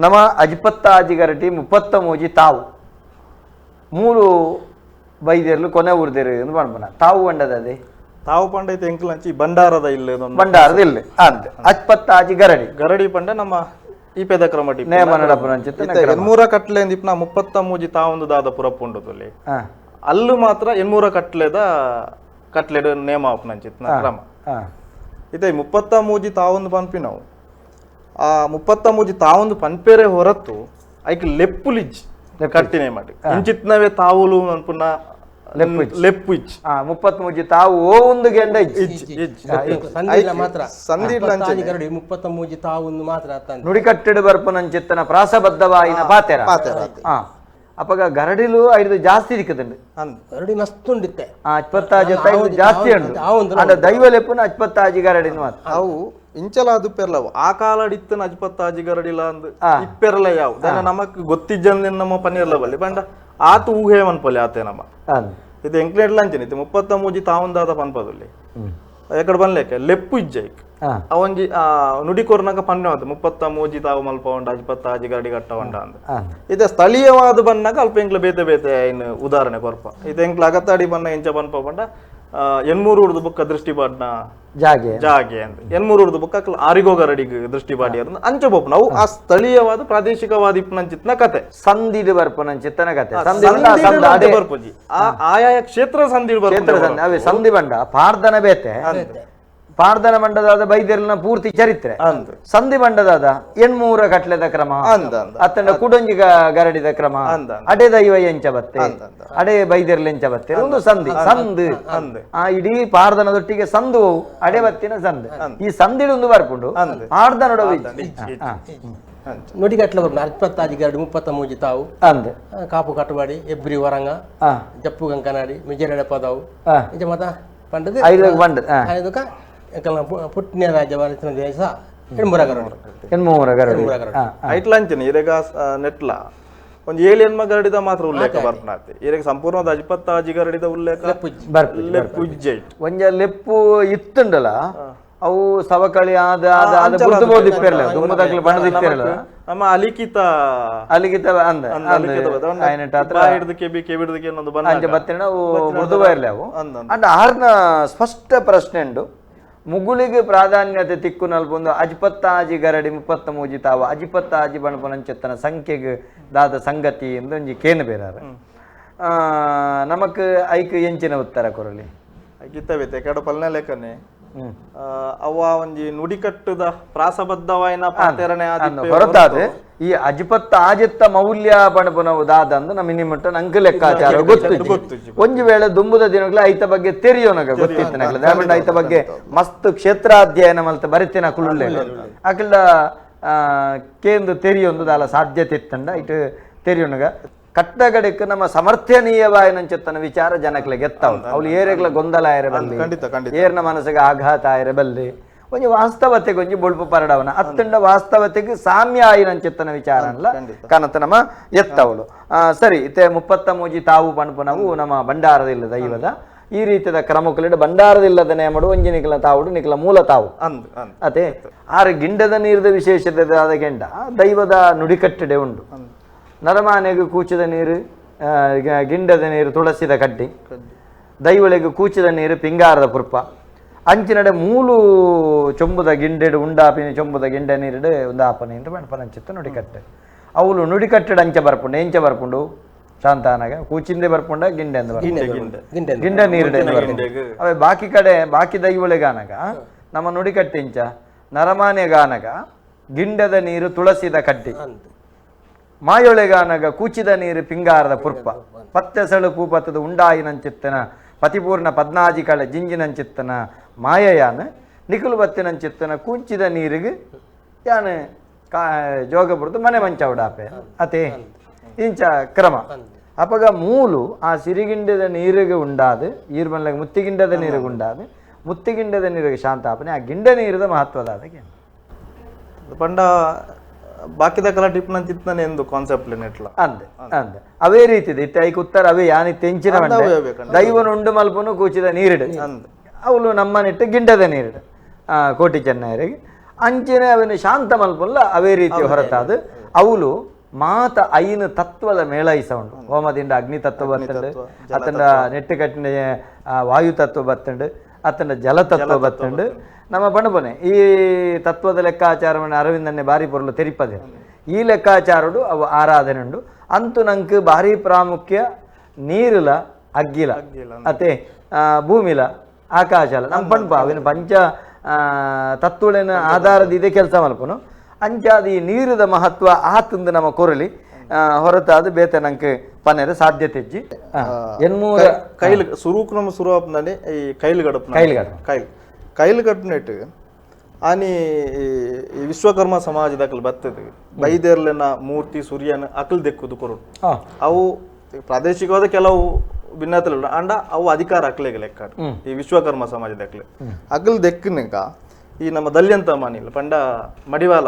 ನಮ್ಮ ಅಜ್ಪತ್ತಾಜಿ ಗರಟಿ 33 ತಾವು ಮೂರು ಬೈದೇರ್ಲು ಕೊನೆ ಊರ್ದೇರು ಎಂದು ಪಣ್ಪುನ ತಾವು ಪಂಡದ ಅದೇ ತಾವು ಪಂಡ ಐತೆ ಎಂಕಲಂಚಿ ಭಂಡಾರದ ಇಲ್ಲ ಭಂಡಾರದ ಇಲ್ಲ ಅಂದ್ ಅಜ್ಪತ್ತಾಜಿ ಗರಡಿ ಗರಡಿ ಪಂಡ ನಮ್ಮ ಈ ಪೆದ ಕ್ರಮ ನೇಮ ನಡಪುನಂಚಿತ್ತಿನ ಕ್ರಮ. ಎನ್ಮೂರ ಕಟ್ಲೆ ಇಪ್ನ 33 ತಾವೊಂದು ದಾದ ಪುರಪ್ಪುಂಡು ತುಲಿ ಅಲ್ಲು ಮಾತ್ರ ಎನ್ಮೂರ ಕಟ್ಲೆದ ಕಟ್ಲೆಡ್ ನೇಮ ಆಪುನಂಚಿತ್ತಿನ ಕ್ರಮ. ಇತ್ತೆ 33 ತಾವೊಂದು ಪನ್ಪಿನವು ಆ 33 ತಾವೊಂದು ಪನ್ಪೇರೆ ಹೊರತು ಐಕ್ ಲೆಪ್ಪುಲಿಜ್ಜಿ ಕಟ್ಟಿನೇ ಮಾಡಿ ಇಂಚಿತ್ನವೇ ತಾವುಲು ಅನ್ಪುನ ಲೆಪ್ಪು ಇಜ್ಜಿ. 33 ತಾವು ಒಂದು ಗೆಂಡ ಇಜ್ಜಿ. ಸಂಧಿಲ್ಲ ಮಾತ್ರ ಸಂಧಿಲ್ಲ ಅಜ್ಪತ್ತಾಜಿ ಗರಡಿ 33 ತಾವೊಂದು ಮಾತ್ರ ಅತ್ತಂದೆ. ನುಡಿಕಟ್ಟೆಡು ಬರ್ಪುನಂಚಿತ್ತನ ಪ್ರಾಸಬದ್ಧವಾಯಿನ ಪಾತೆರ. ಅಪಗ ಗರಡಿಲು ಐದು ಜಾಸ್ತಿ ದಿಕ್ಕದಂಡು. ಗರಡಿ ಮಸ್ತ್ ಉಂಡಿತ್ತೆ. ಅಜ್ಪತ್ತಾಜಿ ಐದು ಜಾಸ್ತಿ ಉಂಡು. ಅಂಡ ದೈವ ಲೆಪ್ಪುನ ಅಜ್ಪತ್ತಾಜಿ ಗರಡಿನ ಮಾತ್ರ. ಅವು ಇಂಚಲ ಅದು ಪೆರ್ಲವು ಆ ಕಾಲಡಿತ್ತನ ಅಜ್ಪತ್ತಾಜಿ ಗರಡಿಲ ಅಂದ್ ಇಪ್ಪೆರ್ಲ ಯಾವು ದಾನ ನಮಕ್ ಗೊತ್ತಿಜ್ಜಂದಿನ ನಮ್ಮ ಪನ್ನೀರ್ಲ ಬಲ್ಲಿ ಬಂಡ ಆತ ಊಹೆ ಮನ್ಪೊಲಿ ಆತೆ ನಮ್ಮ. ಇದು ಎಂಕ್ಲೇಟ್ ಲಂಚನ ಇದು 33 ತಾವಂದಾದ ಪನ್ಪದಲ್ಲಿ ಎಕಡೆ ಬನ್ಲೇಕೆ ಲೆಪ್ಪು ಇಜ್ಜೈಕ್ ಅವಂಜಿ ನುಡಿ ಕೊರ್ನಾಗ ಪನ್ನೆ 33 ತಾವು ಮಲ್ಪ ಉಂಡ ಅಜ್ಪತ್ತಾಜಿ ಗರಡಿ ಕಟ್ಟ ಉಂಡ ಅಂದ್. ಇದು ಸ್ಥಳೀಯವಾದ ಬನ್ನಾಗ ಅಲ್ಪ ಎಂಕ್ಲ ಬೇತೆ ಬೇತೆ ಇನ್ನು ಉದಾಹರಣೆ ಕೊರ್ಪ. ಇದು ಎಂಕ್ಲ ಅಗತ್ತಾಡಿ ಬನ್ನ ಎಂಚ ಪನ್ಪ ಪಂಡ ಎನ್ಮೂರು ಉರ್ದು ಬುಕ್ಕ ದೃಷ್ಟಿ ಪಾಡ್ನ ಜಾಗೆ ಜಾಗೆ ಅಂತ ಎನ್ಮೂರು ಉರ್ದು ಬುಕ್ಕ ಆರಿಗೋ ಗರಡಿಗೆ ದೃಷ್ಟಿ ಪಾಡಿ ಅಂತ ಅಂಚ ಬೋಪ್ ನಾವು ಆ ಸ್ಥಳೀಯವಾದ ಪ್ರಾದೇಶಿಕವಾದ ಇಪ್ಪನಂಚಿತ್ನ ಕತೆ ಸಂಧಿಡು ಬರ್ಪುನಂಚಿತ್ತನ ಕತೆ. ಸಂಧಿ ಬರ್ಪುಜಿ ಆಯಾಯ ಕ್ಷೇತ್ರ ಸಂಧಿ ಕ್ಷೇತ್ರ ಅವೇ ಸಂಧಿ ಬಂಡ ಪಾರ್ದನ ಬೇತೆ ಪಾರ್ದನ ಮಂಡದಾದ ಬೈದೆರ್ಲಿನ ಪೂರ್ತಿ ಚರಿತ್ರೆ. ಸಂಧಿ ಮಂಡದಾದ ಎಣ್ಮೂರ ಕಟ್ಲೆದ ಕ್ರಮ ಅತ್ತಂಡ ಕುಡೊಂಜಿ ಗರಡಿದ ಕ್ರಮ ಅಡೆ ದೈವ ಎಂಚ ಬತ್ತೆ ಅಡೆ ಬೈದೆರ್ಲ ಎಂಚ ಬತ್ತೆ ಒಂದು ಸಂಧಿ ಸಂದು ಆ ಇಡೀ ಪಾರ್ದನದೊಟ್ಟಿಗೆ ಸಂದು ಅಡೆ ಬತ್ತಿನ ಸಂದು ಈ ಸಂಧಿಡು ಒಂದು ಬರ್ಪುಂಡು ಪಾರ್ದನೊಡ ನುಡಿಗಟ್ಲೆ ಬರ್ಪುಂಡು ಅಜ್ಪತ್ತಾಜಿ ಗರಡಿ 33 ತಾವು ಅಂದ್ ಕಾಪು ಕಟ್ಟುವಾಡಿ ಎಬ್ರಿ ವರಂಗ ಜಪ್ಪು ಕಂಕನಾಡಿ ಮಿಜರಡೆ ಪದವು ಇಂಚ ಮಾತ ಪಂಡದು ಐದುಕ ಪುಟ್ಟಿನ ರಾಜ್ಯ ದೇಶ ಎಣ್ಮೂರ ಗರಡಿ ಎಣ್ಮೂರ ಗರಡಿ ಐಟ್ಲಂಚನೆ ಇರೆಗ ನೆಟ್ಲ ಒಂದು ಏಳು ಎನ್ಮ ಗರಡಿದ ಮಾತ್ರ ಉಲ್ಲೇಖ ಬರ್ಪುನಾತೆ ಇರೆಗ ಸಂಪೂರ್ಣದ ಅಜ್ಪತ್ತಾಜಿ ಗರಡಿದ ಉಲ್ಲೇಖ ಲೆಪ್ಪು ಇಜ್ಜೆ ಒಂಜ ಲೆಪ್ಪು ಇತ್ತುಂಡಲ ಅವು ಸವಕಳಿ ಆದ ಆದ ಆದ ಬುಡ್ದು ಬೋದು ಇಪ್ಪೆರ್ಲ ದುಮ್ಮದಕ್ಲು ಬಣ್ಣದ ಇಪ್ಪೆರ್ಲ ನಮ್ಮ ಅಲಿಖಿತ ಅಲಿಖಿತ ಅಂದ ಅಂಚ ಬತ್ತಿನ ಅವು ಮೃದು ಇರಲಿ ಅವು. ಅಂಡ್ ಆರ್ನ ಸ್ಪಷ್ಟ ಪ್ರಶ್ನೆ ಉಂಡು ಮುಗುಳಿಗೆ ಪ್ರಾಧಾನ್ಯತೆ ತಿಕ್ಕು ನಲ್ಪೊಂದು ಅಜ್ಪತ್ತಾಜಿ ಗರಡಿ 33 ತಾವು ಅಜಿಪತ್ತಾಜಿ ಬಣಪುನಂಚೆತ್ತನ ಸಂಖ್ಯೆಗೆ ದಾದ ಸಂಗತಿ ಎಂದು ಒಂಜಿ ಕೇನು ಬೇರಾರ ನಮಕ್ ಐಕ್ ಎಂಚಿನ ಉತ್ತರ ಕೊರಲಿ ಗಿತ್ತಬೇತೆ ಕಡ ಪಲ್ನೆ ಲೇಖನೆ ಅವ ಒಂಜಿ ನುಡಿಕಟ್ಟುದ ಪ್ರಾಸಬದ್ಧವಾಯಿನ ಪಾತೆರಣೆ ಹೊರತಾದ ಈ ಅಜಿಪತ್ತ ಆಜಿತ್ತ ಮೌಲ್ಯ ಪಣಪುನವು ದಾದ ಅಂದು ನಮ್ಮ ನಿಮ್ಮಟ್ಟ ನಂಗೆ ಲೆಕ್ಕಾಚಾರ ಗೊತ್ತು. ಒಂಜಿ ವೇಳೆ ದುಂಬುದ ದಿನಗಳ ಐತ ಬಗ್ಗೆ ತೆರಿಯೋನಗ ಗೊತ್ತಿತ್ತು ನಗಲ ದಾಮಂಡ ಐತ ಬಗ್ಗೆ ಮಸ್ತ್ ಕ್ಷೇತ್ರಾಧ್ಯಯನ ಮಲ್ತ ಬರಿತಿನ ಕುಳ್ಳೆ ಅಕಲ್ಡ ಕೇಂದ್ರ ತೆರಿಯೊಂದು ದಾಲ ಸಾಧ್ಯತೆ ಇತ್ತಂಡ ಇಟ್ಟು ತೆರಿಯೋನಗ ಕಟ್ಟಗಡೆಕ್ ನಮ್ಮ ಸಮರ್ಥನೀಯವಾಯಿನಂಚೆತ್ತನ ವಿಚಾರ ಜನಕ್ಲೆಗೆ ಎತ್ತಾವು ಅವಳು ಏರೆಗ್ಲ ಗೊಂದಲ ಆಯಿರಬಲ್ಲಿ ಏರ್ನ ಮನಸ್ಸಿಗೆ ಆಘಾತ ಆಯಿರಬಲ್ಲಿ ಒಂಜಿ ವಾಸ್ತವತೆಗೆ ಒಂಜಿ ಬೊಳ್ಪು ಪರಡವನ ಅತ್ತಂಡ ವಾಸ್ತವತೆಗೆ ಸಾಮ್ಯ ಆಯಿನಂಚೆತ್ತನ ವಿಚಾರ ಅಲ್ಲ ಕನತ ನಮ್ಮ ಎತ್ತವಳು. ಸರಿ ಇತ್ತೆ 33 ತಾವು ಪಣಪುನವು ನಮ್ಮ ಭಂಡಾರದಿಲ್ಲ ದೈವದ ಈ ರೀತಿಯ ಕ್ರಮಕ್ಕಲಿಡ ಭಂಡಾರದಿಲ್ಲದ ನೇಮಡು ಒಂಜಿ ನಿಕಲ ತಾವುಡು ನಿಕಲ ಮೂಲ ತಾವು ಅದೇ ಆರು ಗಿಂಡದ ನೀರದ ವಿಶೇಷತೆ ಆದ ಗೆಂಡ ದೈವದ ನುಡಿಕಟ್ಟಡೆ ಉಂಡು. ನರಮಾನೆಗೆ ಕೂಚಿದ ನೀರು ಗಿಂಡದ ನೀರು ತುಳಸಿದ ಕಡ್ಡಿ ದೈವಳಿಗೆ ಕೂಚಿದ ನೀರು ಪಿಂಗಾರದ ಪುರ್ಪ ಅಂಚಿನಡೆ ಮೂಲು ಚೊಂಬುದ ಗಿಂಡೆಡು ಉಂಡಾಪಿನ ಚೊಂಬುದ ಗಿಂಡೆ ನೀರುಡು ಉಂದಾಪನೆ ಅಂತ ಪಣಪನಂಚಿತ್ತು ನುಡಿಕಟ್ಟೆ. ಅವಳು ನುಡಿಕಟ್ಟೆಡು ಅಂಚೆ ಬರ್ಪುಂಡು ಎಂಚೆ ಬರ್ಪುಂಡು ಶಾಂತಾನಾಗ ಕೂಚಿಂದೆ ಬರ್ಪುಂಡ ಗಿಂಡೆ ಅಂದ ಬರ್ಪುಂಡು ಗಿಂಡ ನೀರುಡೆ ಅವೇ ಬಾಕಿ ಕಡೆ ಬಾಕಿ ದೈವಳಿಗಾನಗ ನಮ್ಮ ನುಡಿಕಟ್ಟೆ ಇಂಚ ನರಮಾನೆಗಾನಗ ಗಿಂಡದ ನೀರು ತುಳಸಿದ ಕಡ್ಡಿ ಮಾಯೊಳೆಗಾನಗ ಕೂಚಿದ ನೀರು ಪಿಂಗಾರದ ಪುರ್ಪ ಪತ್ತೆಸಳು ಪೂಪತ್ತದ ಉಂಡಾಯಿನಂಚಿತ್ತನ ಪತಿಪೂರ್ಣ ಪದ್ನಾಜಿ ಕಳೆ ಜಿಂಜಿನಂಚಿತ್ತನ ಮಾಯಯಾನ ನಿಕುಲು ಬತ್ತಿನಂಚಿತ್ತನ ಕೂಚಿದ ನೀರಿಗೆ ಯಾನು ಕಾ ಜೋಗ ಬುಡ್ದು ಮನೆ ಮಂಚವಡಾಪೆ ಅತೆ ಇಂಚ ಕ್ರಮ. ಅಪಗ ಮೂಲು ಆ ಸಿರಿಗಿಂಡದ ನೀರಿಗೆ ಉಂಡಾದು ಈರ್ಮನ್ಲಾಗ ಮುತ್ತಿಗಿಂಡದ ನೀರಿಗೆ ಉಂಡಾದು ಮುತ್ತಿಗಿಂಡದ ನೀರಿಗೆ ಶಾಂತಾಪನೆ ಆ ಗಿಂಡ ನೀರದ ಮಹತ್ವದ ಅದಕ್ಕೆ ಪಂಡ ಬಾಕಿದ ಕಲ ಟಿಪ್ನ ಚಿತ್ತನೆ ಎಂದು ಕಾನ್ಸೆಪ್ಟ್ ನೆಟ್ಲ ಅಂದೆ ಅಂದೆ ಅವೇ ರೀತಿ ಇತ್ತೆ ಐಕ್ ಉತ್ತರ ಅವೇ ಯಾನಿ ತೆಂಚಿನ ದೈವನುಂಡು ಮಲ್ಪನು ಕೂಚಿದ ನೀರಿಡು ಅವಳು ನಮ್ಮ ನೆಟ್ಟು ಗಿಂಡದ ನೀರಿಡು ಕೋಟಿ ಚೆನ್ನಯರಿಗೆ ಅಂಚಿನ ಅವನು ಶಾಂತ ಮಲ್ಪಲ್ಲ ಅವೇ ರೀತಿ ಹೊರತಾದು. ಅವುಲು ಮಾತ ಐನು ತತ್ವದ ಮೇಳೈಸ ಉಂಡು. ಹೋಮದಿಂದ ಅಗ್ನಿ ತತ್ವ ಬತ್ತಂಡು, ಅತಂಡ ನೆಟ್ಟು ಕಟ್ಟಿನ ವಾಯು ತತ್ವ ಬತ್ತಂಡು, ಅತಂಡ ಜಲತತ್ವ ಬತ್ತಂಡು. ನಮ್ಮ ಬಣ್ಣಬನೆ ಈ ತತ್ವದ ಲೆಕ್ಕಾಚಾರವನ್ನು ಅರವಿಂದನ್ನೇ ಬಾರಿ ಪೊರ್ಲು ತೆರಿಪದೆ. ಈ ಲೆಕ್ಕಾಚಾರಡು ಅವು ಆರಾಧನೆ ಉಂಡು. ಅಂತು ನಂಗೆ ಭಾರಿ ಪ್ರಾಮುಖ್ಯ ನೀರುಲ ಅಗ್ಗಿಲ ಅತೆ ಭೂಮಿಲ ಆಕಾಶಲ ನಮ್ಮ ಪಣ್ಪ ಅವಿನ ಪಂಚ ತತ್ವಳಿನ ಆಧಾರದ ಇದೇ ಕೆಲಸ ಮಲ್ಪನು. ಅಂಚಾದ ಈ ನೀರದ ಮಹತ್ವ ಆತಂದು ನಮ್ಮ ಕೊರಲಿ ಹೊರತಾದ ಬೇತೆ ನಂಗೆ ಪನೇರ ಸಾಧ್ಯತೆ ಇಜ್ಜಿ. ಎನ್ಮೂರ ಕೈಲ್ ಸುರುಕು ನಮ್ಮ ಸುರು ಆಪ್ನಲ್ಲಿ ಈ ಕೈಲ್ ಗಡಪ್ ಕೈಲ್ ಕೈಲ್ ಗಡಪ್ನೆಟ್ ಆನಿ ಈ ವಿಶ್ವಕರ್ಮ ಸಮಾಜದ ಅಕಲ್ ಬರ್ತದೆ ಬೈದೇರ್ಲೆನ ಮೂರ್ತಿ ಸೂರ್ಯನ ಅಕಲ್ ದೆಕ್ಕುದು ಕೊರು. ಅವು ಪ್ರಾದೇಶಿಕವಾದ ಕೆಲವು ಭಿನ್ನತೆ ಅಂಡ ಅವು ಅಧಿಕಾರ ಅಕ್ಲೆಗೆ ಲೆಕ್ಕ ಈ ವಿಶ್ವಕರ್ಮ ಸಮಾಜದ ಅಕ್ಲೆ ಅಕಲ್ ದೆಕ್ಕನಕ ಈ ನಮ್ಮ ದಲ್ಯಂತ ಮಾನಿಲ್ಲ ಪಂಡ ಮಡಿವಾಲ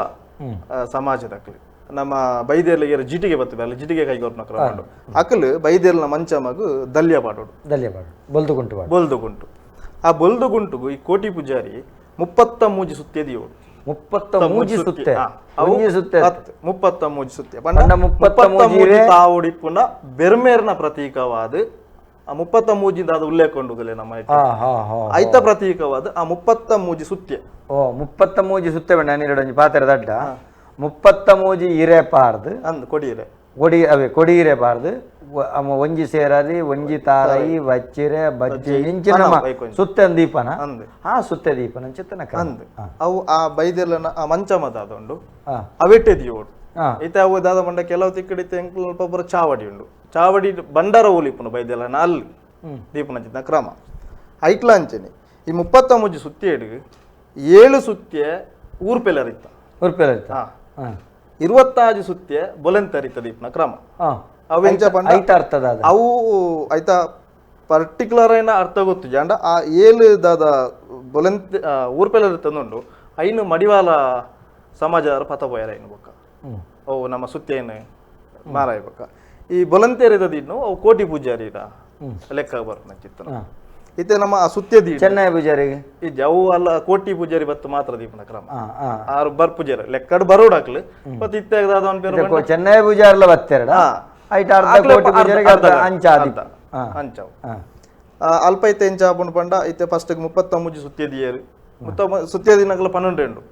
ಸಮಾಜದ ಅಕ್ಲೆ ನಮ್ಮ ಬೈದೇರ್ಲಿಗೆ ಜಿಟಿಗೆ ಬರ್ತದೆ ಅಲ್ಲಿ ಜಿಟಿಗೆ ಕೈಗೊರ್ನ ಕ್ರಮ ಅಕಲ್ ಬೈದೇರ್ನ ಮಂಚ ಮಗು ದಲ್ಯ ಪಾಡೋಡು ದಲ್ಯ ಪಾಡು ಬೊಲ್ದು ಗುಂಟು ಬೊಲ್ದು ಗುಂಟು. ಆ ಬೊಲ್ದು ಗುಂಟುಗು ಈ ಕೋಟಿ ಪೂಜಾರಿ 33 ಸುತ್ತೆದಿಯೋಡು 33 ಸುತ್ತೆ ಸುತ್ತೆ 33 ಸುತ್ತೆ 33 ತಾವುಡಿಪ್ಪುನ ಬೆರ್ಮೇರ್ನ ಪ್ರತೀಕವಾದ ಆ 33 ಅದು ಉಲ್ಲೇಖ ಉಂಡುದಿಲ್ಲ ನಮ್ಮ ಐತ ಪ್ರತೀಕವಾದ ಆ 33 ಸುತ್ತೆ. ಓ 33 ಸುತ್ತೆ ಬೇಡ ನಾನು ಪಾತ್ರ ದಡ್ಡ 33 ಇರೆ ಪಾರ್ದು ಅಂದ್ ಕೊಡಿಯಿರೆ ಕೊಡಿ ಅವೇ ಕೊಡಿಯಿರೆ ಪಾರ್ದು ಒಂಜಿ ಸೇರಾರಿ ಒಂಜಿ ತಾರೈ ವಚ್ಚಿರೆ ಬಜ್ಜೆ ಇಂಚಿನ ಸುತ್ತೆ ದೀಪನ ಆ ಸುತ್ತೆ ದೀಪನ ಚಿತ್ತನ ಅಂದ್ ಅವು ಆ ಬೈದೆಲ್ಲ ಆ ಮಂಚಮದ ಅದೊಂಡು ಅವೆಟ್ಟೆ ದಿಯೋಡು ಇತ್ತೆ ಅವು ದಾದ ಮಂಡ ಕೆಲವು ತಿಕ್ಕಡಿತೆ ಎಂಕ್ಲ ಚಾವಡಿ ಉಂಡು ಚಾವಡಿ ಬಂಡಾರ ಓಲಿಪುನ ಬೈದೆಲ್ಲ ಅಲ್ಲಿ ದೀಪನ ಚಿತ್ತ ಕ್ರಮ ಐಟ್ಲ ಅಂಚನೆ ಈ 33 ಸುತ್ತಿಯಡು 7 ಸುತ್ತಿಯ ಊರ್ಪೆಲರಿತ್ತ ಊರ್ಪೆಲರಿತ್ತ 25 ಸುತ್ತಿಯ ಬೊಲೆಂತರಿತ್ತ ದೀಪನ ಕ್ರಮ. ಅವು ಆಯ್ತಾ ಪರ್ಟಿಕ್ಯುಲರ್ ಏನ ಅರ್ಥ ಗೊತ್ತು ಜಾಂಡ ಆ 7 ದಾದ ಬೊಲೆಂತ ಊರ್ಪೆಲರಿತ್ತಂದುಂಡು ಐನು ಮಡಿವಾಲ ಸಮಾಜ ಪಥ ಪೋಯರ ಐನು ಬೊಕ್ಕ ಅವು ನಮ್ಮ ಸುತ್ತೇನು ಮಾರಾಯ ಬೊಕ್ಕ ಈ ಬೊಲಂತೇರಿದ ದಿನ್ನು ಅವು ಕೋಟಿ ಪೂಜಾರಿ ಲೆಕ್ಕ ಬರ್ತದೆ ಚಿತ್ತನ ಇತ್ತೆ ನಮ್ಮ ಸುತ್ತೇದಿ ಚೆನ್ನೈ ಪೂಜಾರಿಗೆ ಇಜ್ಜಿ ಅವು ಅಲ್ಲ ಕೋಟಿ ಪೂಜಾರಿ ಬತ್ತು ಮಾತ್ರ ದೀಪನ ಕ್ರಮ ಆರು ಬರ್ ಪೂಜಾರಿ ಲೆಕ್ಕಡ್ ಬರೋಡಾಕ್ಲು ಮತ್ತೆ ಇತ್ತೆ ಚೆನ್ನೈ ಪೂಜಾರ್ಲ ಬತ್ತೆರಡ ಅಂಚಾವು ಅಲ್ಪ ಇತ್ತೆ ಎಂಚ ಆಪುಂಡು ಪಂಡ ಇತ್ತೆ ಫಸ್ಟ್ 33 ಸುತ್ತೇದಿಯರು ಸುತ್ತೇದಿನಗಲ 12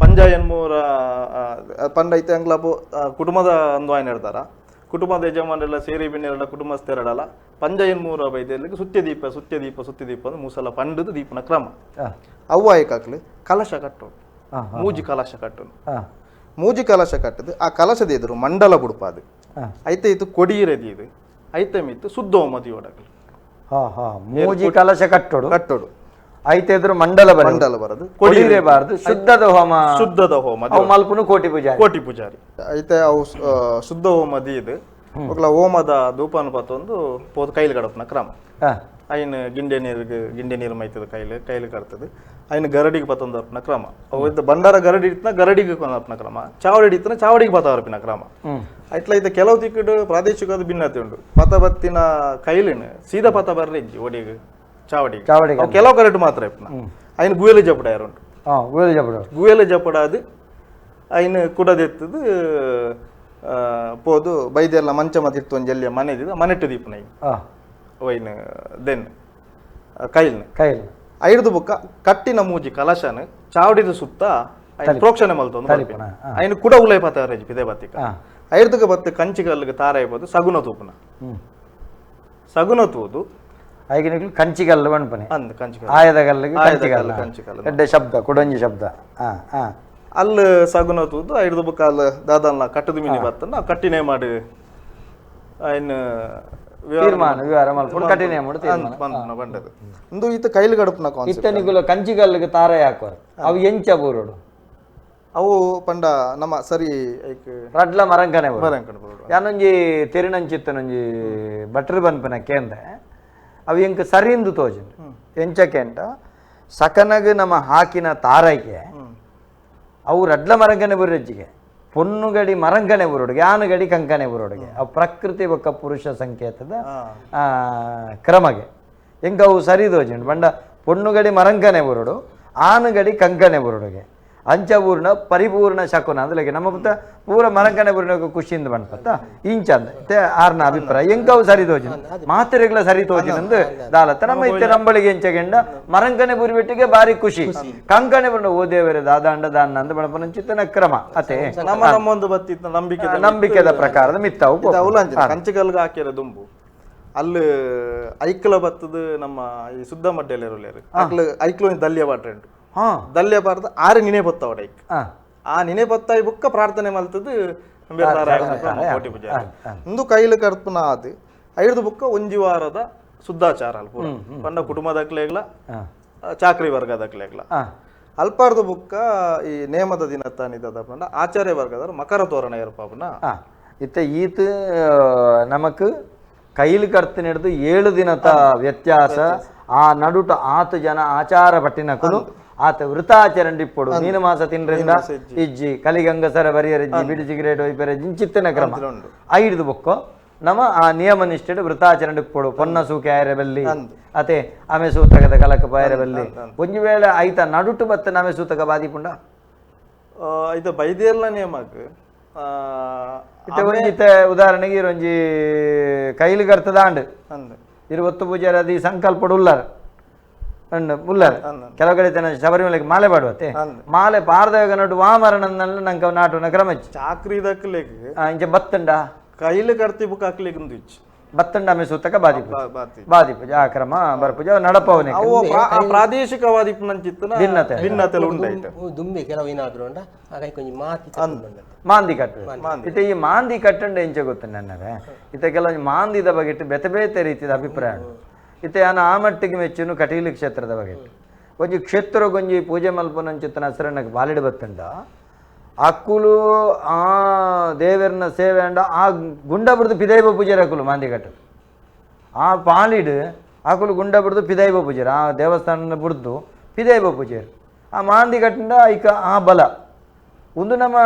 ಪಂಜ ಎನ್ಮೂರ ಪಂಡ ಇತ್ತೆ ಅಂಗ್ಲ ಕುಟುಂಬದ ಅಂದು ಆಯ್ನ ಇರ್ತಾರ ಕುಟುಂಬದ ಯಜಮಾನರೆಲ್ಲ ಸೇರಿ ಬಿನ್ನೆರಡ ಕುಟುಂಬಸ್ಥೆರಡಲ್ಲ ಪಂಜ ಎನ್ಮೂರ ಬೈದೆರ್ಲಿಕ್ಕೆ ಸುತ್ಯ ದೀಪ ಸುತ್ಯ ದೀಪ ಸುತ್ಯ ದೀಪ ಅಂದ್ರೆ ಮೂಸಲ ಪಂಡದು ದೀಪನ ಕ್ರಮ. ಅವ್ವ ಆಯ್ಕಾಕ್ಲಿ ಕಲಶ ಕಟ್ಟೋಡು ಮೂಜಿ ಕಲಶ ಕಟ್ಟೋನು ಮೂಜಿ ಕಲಶ ಕಟ್ಟದು ಆ ಕಲಶದ ಎದುರು ಮಂಡಲ ಬುಡ್ಪಾದು ಐತೆ ಇತ್ತು ಕೊಡಿಯಿರದಿ ಇದು ಐತೆ ಮಿತ್ತು ಶುದ್ಧ ಮದಿಯೋಡಕ್ಲು ಮೂಜಿ ಕಲಶ ಕಟ್ಟೋಡು ಕಟ್ಟೋಡು ಐತೆ ಎದುರು ಮಂಡಲ ಮಂಡಲ ಬರದು ಕೊಡಿಯಿರಬಾರದು ಶುದ್ಧದ ಹೋಮ ಶುದ್ಧದ ಹೋಮ ಮಲ್ಪುನು ಕೋಟಿ ಪೂಜಾರಿ ಕೋಟಿ ಪೂಜಾರಿ ಐತೆ ಅವು ಶುದ್ಧ ಹೋಮದಿ ಇದು ಒಕ್ಲ ಹೋಮದ ಧೂಪಾನುಪಾತ ಒಂದು ಪೋದು ಕೈಲಿ ಗಡಪನ ಕ್ರಮ. ಐನು ಗಿಂಡೆ ನೀರಿಗೆ ಗಿಂಡೆ ನೀರು ಮೈತದ ಕೈಲು ಕೈಲು ಕಟ್ತದೆ ಐನು ಗರಡಿಗೆ ಪತ್ತೊಂದು ಅರ್ಪಣ ಕ್ರಮ. ಅವು ಬಂಡಾರ ಗರಡಿ ಇರ್ತನ ಗರಡಿಗೆ ಅರ್ಪಣ ಕ್ರಮ, ಚಾವಡಿ ಇರ್ತನ ಚಾವಡಿಗೆ ಪತ್ತ ಅರ್ಪಿನ ಕ್ರಮ. ಐತ್ಲ ಐತೆ ಕೆಲವು ತಿಕ್ಕಡು ಪ್ರಾದೇಶಿಕವಾದ ಭಿನ್ನತೆ ಉಂಟು. ಪತ ಬತ್ತಿನ ಕೈಲಿನ ಸೀದಾ ಪತ ಬರ್ರೆ ಇಜ್ಜಿ ಒಡಿಗೆ ಚಾವಡಿಗೆ ಚಾವಡಿಗೆ ಕೆಲವು ಕರೆಕ್ಟ್ ಮಾತ್ರ ಇಪ್ಪನ ಐನು ಗುಯಲೆ ಜಪಡ ಯಾರು ಉಂಟು ಗುಯಲೆ ಜಪಡ ಗುಯಲೆ ಜಪಡ ಅದು ಐನು ಕುಡದೆತ್ತದು ಪೋದು ಬೈದೆಲ್ಲ ಮಂಚ ಮತ್ತಿತ್ತು ಒಂಜೆಲ್ಲಿಯ ಮನೆ ಮನೆಟ್ಟು ದೀಪನ ವೈನ್ then ಕೈಲ್ನ ಕೈಲ್ ಐರ್ದು ಬುಕ್ಕ ಕಟ್ಟಿನ ಮೂಜಿ ಕಲಶನ ಚಾವಡಿದ ಸುತ್ತ ಪ್ರೋಕ್ಷಣೆ ಮಲ್ತೊಂದು ಐನು ಕುಡ ಉಲೈ ಪತ ಪಿದೆ ಬತ್ತಿಕ ಐರ್ದುಗ ಬತ್ತೆ ಕಂಚಿಗಲ್ಲಿಗೆ ತಾರ ಇಬೋದು ಸಗುನ ತೂಪುನ ಸಗುನ ತೂದು ಐಗಿನ ಕಂಚಿಗಲ್ಲು ಪನ್ಪನೆ ಅಂದ್ ಕಂಚಿಗಲ್ಲು ಆಯದ ಗಲ್ಲಿಗೆ ಕಂಚಿಗಲ್ಲು ಕಂಚಿಗಲ್ಲು ಎಡ್ಡೆ ಶಬ್ದ ಕುಡೊಂಜಿ ಶಬ್ದ ಅಲ್ಲಿ ಸಗುನ ತೂದು ಐರ್ದು ಬುಕ್ಕ ಅಲ್ಲಿ ದಾದಲ್ಲ ಕಟ್ಟದ ಮೀನಿ ಬತ್ತನ ಕಟ್ಟಿನೇ ಮಾಡಿ ಐನು ತೀರ್ಮಾನ ವಿವರ ಮಲ್ಪುಂಡು ಕಠಿಣ ಮಾಡು ತೀರ್ಮಾನ ಬಂಡದು ಇಂದು ಈತ ಕೈಲು ಗಡಪನ ಕಾನ್ಸೆಪ್ಟ್ ಇತ್ತ ನಿಗುಲ ಕಂಚಿಗಲ್ಲಿಗೆ ತಾರ ಹಾಕುವರು ಅವು ಎಂಚ ಬೂರುಡು ಅವು ಪಂಡ ನಮ್ಮ ಸರಿ ಐಕ್ ರಡ್ಲ ಮರಂಕನೆ ಮರಂಕನೆ ಬರೋಡು ಯಾನೊಂಜಿ ತೆರಿನಂಚಿತ್ತನೊಂಜಿ ಬಟ್ರ್ ಬನ್ಪನ ಕೇಂದ್ರ ಅವು ಎಂಕ್ ಸರಿಂದು ತೋಜುಂಡು ಎಂಚ ಕೇಂಡ ಸಕನಗ್ ನಮ್ಮ ಹಾಕಿನ ತಾರೈಕೆ ಅವು ರಡ್ಲ ಮರಂಕನೆ ಬುರಜ್ಜಿಗೆ ಪೊನ್ನುಗಡಿ ಮರಂಕನೆ ಬುರುಡುಗೆ ಆನುಗಡಿ ಕಂಕನೆ ಬುರುಡುಗೆ ಅವು ಪ್ರಕೃತಿ ಬೊಕ್ಕ ಪುರುಷ ಸಂಕೇತದ ಕ್ರಮಗೆ ಎಂಕ ಅವು ಸರಿ ತೋಜುಂಡು ಪಂಡ ಪೊನ್ನುಗಡಿ ಮರಂಕನೆ ಬುರುಡು ಆನುಗಡಿ ಕಂಕನೆ ಬುರುಡುಗೆ ಅಂಚ ಊರ್ನ ಪರಿಪೂರ್ಣ ಶಕುನ ಅಂದ್ರೆ ನಮ್ಮ ಪುತ್ತ ಪೂರ ಮರಂಕಣೆ ಪೂರ್ಣ ಖುಷಿಯಿಂದ ಬಣ್ಪತ್ತ ಇಂಚಂದ ಆರ್ನ ಅಭಿಪ್ರಾಯ ಎಂಕವು ಸರಿ ತೋಜಿನ ಮಾತೆರೆಗ್ಲ ಸರಿ ತೋಜಿನಂದು ದಾಲತ್ತ ನಮ್ಮ ಇತ್ತೆ ನಂಬಳಿಗೆ ಎಂಚಗೆಂಡ ಮರಂಕಣೆ ಪುರಿ ಬೆಟ್ಟಿಗೆ ಬಾರಿ ಖುಷಿ ಕಂಕಣೆ ಬಣ್ಣ ಓದೇವರೆ ದಾದಾಂಡ ದಾನ್ನ ಅಂದ ಬಣಪನ ಕ್ರಮ ಅತೆ ನಮ್ಮ ನಮ್ಮೊಂದು ಬತ್ತಿತ್ತು ನಂಬಿಕೆ ನಂಬಿಕೆದ ಪ್ರಕಾರದ ಮಿತ್ತವು ಕಂಚಿಕಲ್ಗೆ ಹಾಕಿರ ದುಂಬು ಅಲ್ಲಿ ಐಕ್ಲ ಬತ್ತದ ನಮ್ಮ ಈ ಸುದ್ದ ಮಡ್ಡೆಲಿರೋಲೇರು ಅಕ್ಲ ಐಕ್ಲ ಒಂಜಿ ದಲ್ಯ ಪಾಟ್ರೆ ಉಂಟು. ದಲ್ಯ ಪಾರ್ದ ಆರು ನಿನೆ ಬತ್ತವಡ ಐಕ್ ಆ ನಿನೆ ಬತ್ತಾಯಿ ಬುಕ್ಕ ಪ್ರಾರ್ಥನೆ ಮಲ್ತದ್ದು ಕೋಟಿ ಪೂಜೆ ಇಂದು ಕೈಲು ಕರ್ಪುನ ಅದು ಐದು ಬುಕ್ಕ ಒಂಜಿ ವಾರದ ಶುದ್ಧಾಚಾರ ಅಲ್ಪ ಪೂರ ಪಂಡ ಕುಟುಂಬದಕ್ಲೆಗ್ಲ ಚಾಕ್ರಿ ವರ್ಗದಕ್ಲೆಗ್ಲ ಅಲ್ಪಾರ್ದ ಬುಕ್ಕ ಈ ನೇಮದ ದಿನ ತಾನಿದ ಪಂಡ ಆಚಾರ್ಯ ವರ್ಗದವರು ಮಕರ ತೋರಣ ಏರ್ಪಾಪುನ. ಇತ್ತೆ ಈತ್ ನಮಕ್ ಕೈಲು ಕರ್ತಿನಿಡ್ದು 7 ದಿನದ ವ್ಯತ್ಯಾಸ ಆ ನಡುಟ ಆತು ಜನ ಆಚಾರ ಪಟ್ಟಿನಕುಲು ಆತ ವೃತಾಚರಣೆ ಇಪ್ಪೊಡು ಮೀನು ಮಾಸ ತಿನ್ರಿಂದ ಇಜ್ಜಿ ಕಲಿಗಂಗಸರ ಬರಿಯರಜ್ಜಿ ಬಿಡಿ ಸಿಗರೇಟ್ ಒಯ್ಪೆರಜ್ಜಿ ಇಂಚಿತ್ತಿನ ಕ್ರಮ ಐದು ಬೊಕ್ಕೊ ನಮ್ಮ ಆ ನಿಯಮ ನಿಷ್ಠೆಡ್ ವೃತಾಚರಣೆ ಇಪ್ಪೊಡು ಪೊನ್ನ ಸೂಕೆ ಆಯರೆ ಬಲ್ಲಿ ಅತೆ ಆಮೆ ಸೂತಕದ ಕಲಕ ಪಾಯರೆ ಬಲ್ಲಿ ಒಂಜಿ ವೇಳೆ ಐತ ನಡುಟು ಬತ್ತ ನಮೆ ಸೂತಕ ಬಾದಿಪುಂಡ ಇದು ಬೈದೇರ್ಲ ನಿಯಮಕ್ ಇತ್ತೆ ಒಂಜಿತ್ತೆ ಉದಾಹರಣೆಗೆ ಇರೊಂಜಿ ಕೈಲು ಕರ್ತದ ಆಂಡ್ ಇರುವತ್ತು ಪೂಜಾರಿ ಅದು ಈ ಸಂಕಲ್ಪಡು ಉಲ್ಲಾರ ಉಲ್ಲಾರ ಕೆಲವು ಕಡೆ ತನ್ನ ಶಬರಿಮಲೆಗೆ ಮಾಲೆ ಪಾಡುವತ್ತೆ ಮಾಲೆ ಪಾರದಾಗ ನಡು ವಾಮರಣನ್ನೆಲ್ಲ ನಂಗೆ ನಾಟುನ ಕ್ರಮ ಚಾಕ್ರಿ ದಕ್ಲೆಗ್ ಇಂಚ ಬತ್ತಂಡ ಕೈಲು ಕರ್ತಿ ಬುಕ್ ಹಾಕ್ಲಿಕ್ಕೆ ಇಚ್ಚು ಬತ್ತಂಡ ಆಮೆ ಸೂತಕ ಬಾದಿಪು ಬಾದಿಪೂಜೆ ಆ ಕ್ರಮ ಬರ್ಪೂಜೆ ನಡಪವನೆ ಪ್ರಾದೇಶಿಕವಾದಿ ಭಿನ್ನತೆ ಭಿನ್ನತೆ ಉಂಟಾಯ್ತು ದುಂಬಿ ಕೆಲವು ಏನಾದ್ರು ಉಂಡ ಆ ಕೊಂಚ ಮಾತಿ ಮಾಂದಿ ಕಟ್ಟು ಇತ್ತೆ ಈ ಮಾಂದಿ ಕಟ್ಟಂಡ ಎಂಚ ಗೊತ್ತು ನನ್ನವೇ ಇತ್ತೆ ಕೆಲವೊಂದು ಮಾಂದಿದ ಬಗ್ಗೆ ಬೇತೆ ಬೇತೆ ರೀತಿಯ ಅಭಿಪ್ರಾಯ ಇತ್ತೆ ಯಾನ ಆ ಮಟ್ಟಿಗೆ ಮೆಚ್ಚುನು ಕಟೀಲು ಕ್ಷೇತ್ರದ ಬಗ್ಗೆ ಒಂಜಿ ಕ್ಷೇತ್ರಗೊಂಜಿ ಪೂಜೆ ಮಲ್ಪುನಂಚಿತ್ತನ ಹಸರಣ್ಣಕ್ಕೆ ಬಾಲಿಡು ಬತ್ತಂಡ ಅಕ್ಕುಲು ಆ ದೇವರನ್ನ ಸೇವೆ ಅಂಡ ಆ ಗುಂಡ ಬಿಡ್ದು ಪಿದೈಬ ಪೂಜೆ ಅಕ್ಕುಲು ಮಾಂದಿ ಕಟ್ಟು ಆ ಪಾಲಿಡು ಅಕುಲು ಗುಂಡ ಬಿಡ್ದು ಪಿದೈಬ ಪೂಜೆರು ಆ ದೇವಸ್ಥಾನ ಬಿಡ್ದು ಪಿದೈಬ ಪೂಜೆರು ಆ ಮಾಂದಿ ಕಟ್ಟಂಡ ಐಕ ಆ ಬಲ ಒಂದು ನಮ್ಮ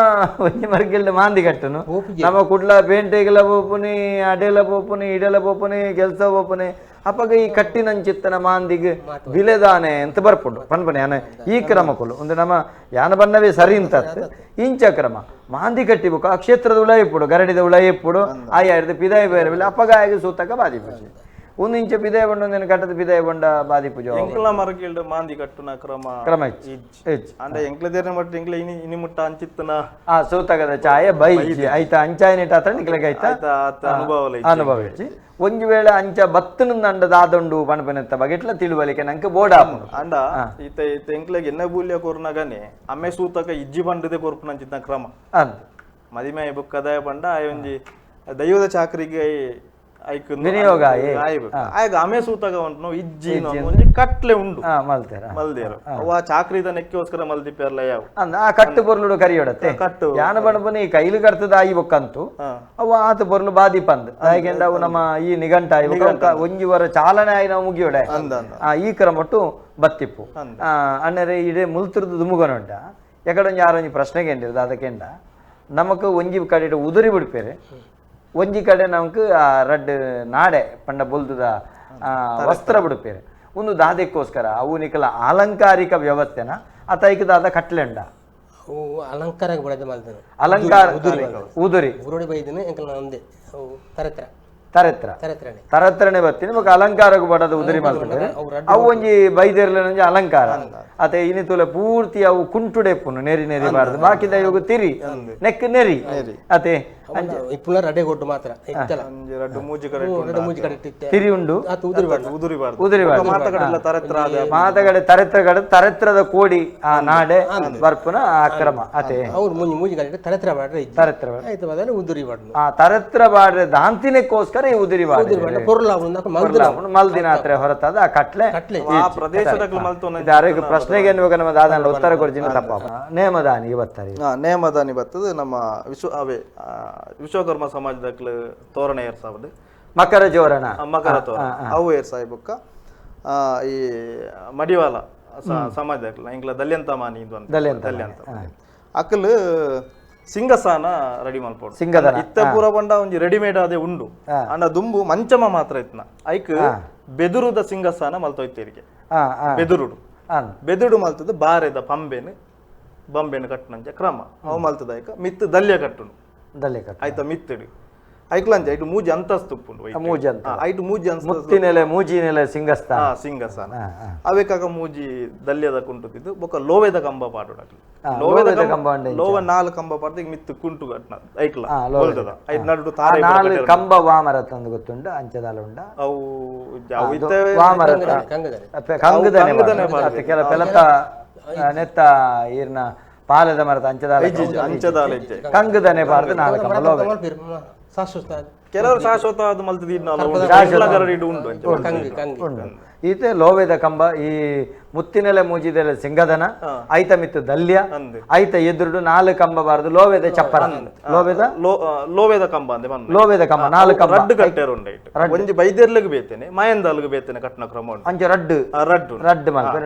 ಒಂಜಿ ಮರ್ಗಿಲ್ದ ಮಾಂದಿ ಕಟ್ಟನು ನಮ್ಮ ಕುಡ್ಲ ಪೇಂಟೆಗೆಲ್ಲ ಪೋಪುನಿ ಅಡೆಲ ಪೋಪುನಿ ಇಡೆಲ ಪೋಪುನಿ ಕೆಲಸ ಪೋಪುನಿ ಅಪ್ಪಗ ಈ ಕಟ್ಟಿನಂಚಿತ್ತನ ಮಾಂದಿಗೆ ಬಿಲೆದಾನೆ ಅಂತ ಬರ್ಪುಂಡು ಪನ್ಪನೆ ಯಾನ ಈ ಕ್ರಮಕ್ಕಲು ಒಂದು ನಮ್ಮ ಯಾನ ಬನ್ನವೇ ಸರಿ ಅಂತ ಇಂಚ ಕ್ರಮ ಮಾಂದಿ ಕಟ್ಟಿಬೇಕು ಆ ಕ್ಷೇತ್ರದ ಉಳ ಇಪ್ಪುಡು ಗರಡಿದ ಉಳ ಇಪ್ಪುಡು ಆಯಾರ್ದು ಪಿದಾಯ ಬೇರೆ ಬಿಲೆ ಅಪ್ಪಗ ಆಯಗ ಸೂತಕ ಬಾದಿ ಪೂಜೆ ಒಂದು ಇಂಚ ಪಿದಾಯ ಬಣ್ಣ ಒಂದೇನು ಕಟ್ಟದ ಪಿದಾಯ ಬೊಂಡ ಬಾದಿ ಪೂಜೆ ಎಂಕ್ಲ ಮರಗಿಲ್ಡ್ ಮಾಂದಿ ಕಟ್ಟುನ ಕ್ರಮ ಕ್ರಮ ಹೆಚ್ಚು ಅಂಡ ಎಂಕ್ಲ ದೇರ್ನ ಮಟ್ಟ ಎಂಕ್ಲ ಇನಿ ಇನಿ ಮುಟ್ಟ ಅಂಚಿತ್ತನ ಆ ಸೂತಕದ ಛಾಯೆ ಬೈ ಐತ ಅಂಚಾಯ ನಿಟ್ಟ ಆತ ನಿಕ್ಲೆಗ್ ಐತ ಅನುಭವ ಅನುಭವ ಹೆಚ್ಚಿ ಒಂಜಿ ವೇಳೆ ಅಂಚ ಬತ್ತನ ಅಂಡದಾದುಂಡು ಪಣಪನೆತ್ತ ಬಗೆಟ್ಲ ತಿಳುವಳಿಕೆ ನಂಗೆ ಬೋರ್ಡ್ ಆಪುಂಡು ಅಂಡ ಈತ ಈತ ಎಂಕ್ಲೆಗ್ ಎನ್ನ ಬೂಲ್ಯ ಕೊರ್ನಗನೆ ಅಮ್ಮೆ ಸೂತಕ ಇಜ್ಜಿ ಬಂಡದೆ ಕೊರ್ಪುನಂಚಿತ್ತ ಕ್ರಮ ಅಂದ್ ಮದಿಮೆ ಬುಕ್ಕದಾಯ ಬಂಡ ಆಯೊಂಜಿ ದೈವದ ಚಾಕರಿಗೆ ಐಕ್ ವಿನಿಯೋಗ ಆಯ್ಗ ಆಮೆ ಸೂತಕ ಉಂಟು ಇಜ್ಜಿ ಒಂಜಿ ಕಟ್ಲೆ ಉಂಡು ಮಲ್ದೇರು ಅವ ಚಾಕ್ರಿದ ನೆಕ್ಕೋಸ್ಕರ ಮಲ್ದಿಪ್ಪೆರ್ಲ ಯಾವ ಆ ಕಟ್ಟು ಪೊರ್ಲುಡು ಕರಿಯೊಡತ್ತೆ ಕಟ್ಟು ಯಾನ ಬಣಪುನಿ ಕೈಲು ಕರ್ತದ ಆಯಿ ಬೊಕ್ಕಂತು ಅವು ಆತ ಪೊರ್ಲು ಬಾದಿ ಪಂದ್ ಹಾಗೆಂಡ ಅವು ನಮ್ಮ ಈ ನಿಘಂಟ ಒಂಜಿ ವರ ಚಾಲನೆ ಆಯಿ ನಾವು ಮುಗಿಯೋಡೆ ಈ ಕ್ರಮಟ್ಟು ಬತ್ತಿಪ್ಪು ಅಣ್ಣರೆ ಇಡೇ ಮುಲ್ತುರ್ದು ದುಮುಗನುಂಡ ಎಕಡೊಂಜಿ ಆರೊಂಜಿ ಪ್ರಶ್ನೆಗೆ ಎಂಡಿರ್ದು ಅದಕ್ಕೆಂಡ ನಮಕ್ ಒಂಜಿ ಕಡೆ ಉದುರಿ ಬಿಡ್ಪೇರೆ ಒಂಜಿ ಕಡೆ ನಮಕ್ ಆ ರಡ್ಡ್ ನಾಡೆ ಪಂಡ ಬೊಲ್ದುದ ವಸ್ತ್ರ ಬಿಡುಪೇರೆ ಒಂದು ದಾದಕ್ಕೋಸ್ಕರ ಅವು ನಿಕಲ ಅಲಂಕಾರಿಕ ವ್ಯವಸ್ಥೆನ ಆ ತೈಕ್ ದಾದ ಕಟ್ಲೆಂಡ ಅವು ಅಲಂಕಾರ ಅಲಂಕಾರ ಉದುರಿ ಉರುಡಿ ಬೈದಿನ ಎಂಕಲ್ನ ಒಂದೇ ಅವು ತರತ್ರ ತರತ್ರ ತರತ್ರನೆ ಬತ್ತೀನಿ ಬೊಕ ಅಲಂಕಾರಕ್ಕೂ ಬಡದ ಉದುರಿ ಮಲ್ಪುಂಡು ಅವು ಒಂಜಿ ಬೈದೇರ್ಲೆನೊಂಜಿ ಅಲಂಕಾರ ಅತೆ ಇನಿ ತೂಲೆ ಪೂರ್ತಿ ಅವು ಕುಂಟುಡೆಪ್ಪುನು ನೆರಿ ನೆರಿ ಬಾರ್ದು ಬಾಕಿದ ಇವಾಗ ತಿರಿ ನೆಕ್ ನೆರಿ ಅತೆ ಇಪ್ಪುನ ರಡೆ ಕೊಟ್ಟು ಮಾತ್ರ ಇತ್ತಲ್ಲ ರಡ್ಡು ಮೂಜಿ ಕಡೆ ರಡ್ಡು ಮೂಜಿ ಕಡೆ ಇತ್ತೆ ತಿರಿ ಉಂಡು ಉದುರಿ ಬಾರ್ದು ಉದುರಿ ಬಾರ್ದು ಉದುರಿ ಬಾರ್ದು ಮಾತಗಡೆಲ್ಲ ತರತ್ರ ಮಾತಗಡೆ ತರತ್ರ ಕಡೆ ತರತ್ರದ ಕೋಡಿ ಆ ನಾಡೆ ಬರ್ಪುನ ಆ ಕ್ರಮ ಅತೆ ಅವ್ರು ಮುಂಜಿ ಮೂಜಿ ಕಡೆ ತರತ್ರ ಬಾಡ್ರೆ ತರತ್ರ ಆಯ್ತು ಬದಲು ಉದುರಿ ಬಾರ್ದು ಆ ತರತ್ರ ಬಾಡ್ರೆ ದಾಂತಿನಕ್ಕೋಸ್ಕರ ಈ ಉದುರಿ ಬಾಡ್ರೆ ಪೊರ್ಲ ಮಲ್ದಿನ ಆತ್ರೆ ಹೊರತಾದ ಆ ಕಟ್ಲೆ ಕಟ್ಲೆ ಆ ಪ್ರದೇಶದ ಆರೋಗ್ಯ ಪ್ರಶ್ನೆಗೆ ಎನ್ನುವಾಗ ನಮ್ಮ ದಾದನ ಉತ್ತರ ಕೊಡ್ಜಿನ ತಪ್ಪ ನೇಮದಾನಿ ಬತ್ತಾರೆ ನೇಮದಾನಿ ಬರ್ತದೆ ನಮ್ಮ ವಿಶ್ವ ಅವೇ ವಿಶ್ವಕರ್ಮ ಸಮಾಜದ ತೋರಣ ಏರ್ಸಾವದು ಮಕರ ಜೋರಣ ಮಕರ ತೋರಣ ಅವು ಏರ್ಸಾಯಿ ಬೊಕ್ಕ ಈ ಮಡಿವಾಲ ಸಮಾಜದ ಇಂಗ್ಲ ದಲ್ಯಂತ ಮಾನಿ ಇದು ಅಂತ ದಲ್ಯಂತ ಅಕಲ್ ಸಿಂಗಸಾನ ರೆಡಿ ಮಲ್ಪೋಡು ಸಿಂಗದನ ಇತ್ತ ಪೂರ ಬಂಡ ಒಂಜಿ ರೆಡಿಮೇಡ್ ಅದೇ ಉಂಡು ಅಂಡ ದುಂಬು ಮಂಚಮ ಮಾತ್ರ ಇತ್ನ ಐಕ್ ಬೆದುರುದ ಸಿಂಗಸಾನ ಮಲ್ತೋಯ್ತೇರಿಗೆ ಬೆದುರುಡು ಬೆದುರು ಮಲ್ತದ ಬಾರೆದ ಪಂಬೆನ್ ಬಂಬೆನ ಕಟ್ಟುನಂಚ ಕ್ರಮ ಅವು ಮಲ್ತದಾಯ್ಕ ಮಿತ್ತು ದಲ್ಯ ಕಟ್ಟುನು ದಲ್ಯ ಕಟ್ಟು ಆಯ್ತಾ ಮಿತ್ತಡು ಐಕ್ಲಂಚ ಐಟು ಮೂಜಿ ಅಂತಸ್ತು ಉಪ್ಪುಂಡು ಮೂಜಿ ಅಂತ ಐಟು ಮೂಜಿ ಅಂತಸ್ತು ಮುತ್ತಿನೆಲೆ ಮೂಜಿನೆಲೆ ಸಿಂಗಸ್ತಾನ ಸಿಂಗಸಾನ ಅವೇಕಾಗ ಮೂಜಿ ದಲ್ಯದ ಕುಂಟುತ್ತಿದ್ದು ಬೊಕ್ಕ ಲೋವೆದ ಕಂಬ ಪಾಡುಡಕ್ಲು ಲೋವೆದ ಕಂಬ ಲೋವ ನಾಲ್ ಕಂಬ ಪಾಡ್ದು ಈಗ ಮಿತ್ತು ಕುಂಟು ಕಟ್ನ ಐಕ್ಲ ಬೊಲ್ದದ ಐದು ನಡು ತಾರೆ ನಾಲ್ ಕಂಬ ವಾಮರ ತಂದು ಗೊತ್ತುಂಡು ಅಂಚದಾಲ ಉಂಡ ಅವು ವಾಮರ ಕಂಗುದನೆ ಕೆಲ ಪೆಲತ ನೆತ್ತ ಈರ್ನ ಪಾಲದ ಮರದ ಅಂಚದಾಲ ಅಂಚದಾಲ ಕಂಗುದನೆ ಪಾಡ್ದು ನಾಲ್ ಕಂಬ ಲೋವೆ ಕೆಲವರು ಶಾಶ್ವತ ಅದು ಉಂಟು ಈತೆ ಲೋವೆದ ಕಂಬ ಈ ಮುತ್ತಿನೆಲೆ ಮೂಜಿದೆಲೆ ಸಿಂಗದನ ಐತ ಮಿತ್ತು ದಲ್ಯ ಐತ ಎದುರುಡು ನಾಲ್ ಕಂಬ ಬಾರದು ಲೋವೆದ ಚಪ್ಪರ ಲೋವೆದ ಲೋವೆದ ಕಂಬ ಅಂದೆ ಲೋವೆದ ಕಂಬ ನಾಲ್ ಕಂಬ ರಡ್ಡು ಕಟ್ಟೆರು ಉಂಡು ಒಂಜಿ ಬೈದೆರ್ಲಿಗೆ ಬೇತೇನೆ ಮಾಯಂದಾಲ್ಗೆ ಬೇತೇನೆ ಕಟ್ಟನ ಕ್ರಮ ಉಂಟು ಅಂಚ ರಡ್ಡು ರಡ್ಡು ರಡ್ಡು ಮಲ್ಪ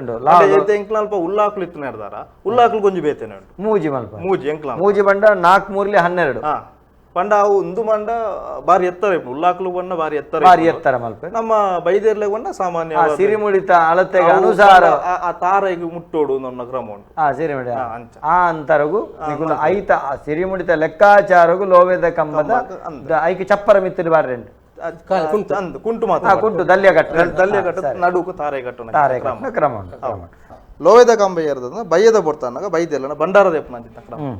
ಉಂಟು ಎಂಕ್ಲ ಅಲ್ಪ ಉಲ್ಲಾಕ್ಲು ಇತ್ತು ನೆಡ್ದಾರ ಉಲ್ಲಾಕ್ಲು ಗೊಂಜಿ ಬೇತೇನೆ ಉಂಟು ಮೂಜಿ ಮಲ್ಪ ಮೂಜಿ ಎಂಕ್ಲ ಮೂಜಿ ಬಂಡ 4 3 12 ಪಂಡ ಅವು ಒಂದು ಮಂಡ ಬಾರಿ ಎತ್ತರ ಉಲ್ಲಾಕ್ಲು ಬಣ್ಣ ಬಾರಿ ಎತ್ತರ ಬಾರಿ ಎತ್ತರ ಮಲ್ಪ ನಮ್ಮ ಬೈದೇರ್ಲೆ ಬಣ್ಣ ಸಾಮಾನ್ಯ ಸಿರಿಮುಡಿತ ಅಳತೆಗೆ ಅನುಸಾರ ಆ ತಾರೆಗೆ ಮುಟ್ಟೋಡು ನಮ್ಮ ಕ್ರಮ ಉಂಟು ಸಿರಿಮುಡಿ ಆ ಅಂತರಗು ಐತ ಸಿರಿಮುಡಿತ ಲೆಕ್ಕಾಚಾರಗು ಲೋವೆದ ಕಂಬದ ಐಕೆ ಚಪ್ಪರ ಮಿತ್ತಿನ ಬಾರಿ ಉಂಟು ಕುಂಟು ಮಾತ್ರ ಕುಂಟು ದಲ್ಯ ಕಟ್ಟ ದಲ್ಯ ಕಟ್ಟ ನಡುಕು ತಾರೆ ಕಟ್ಟು ತಾರೆ ಕಟ್ಟುನ ಕ್ರಮ ಉಂಟು ಲೋವೆದ ಕಂಬ ಏರ್ದ ಬಯ್ಯದ ಬೊಡ್ತಾನಾಗ ಬೈದೆಲ್ಲ ಭಂಡಾರದ ಎಪ್ಪನ ಕ್ರಮ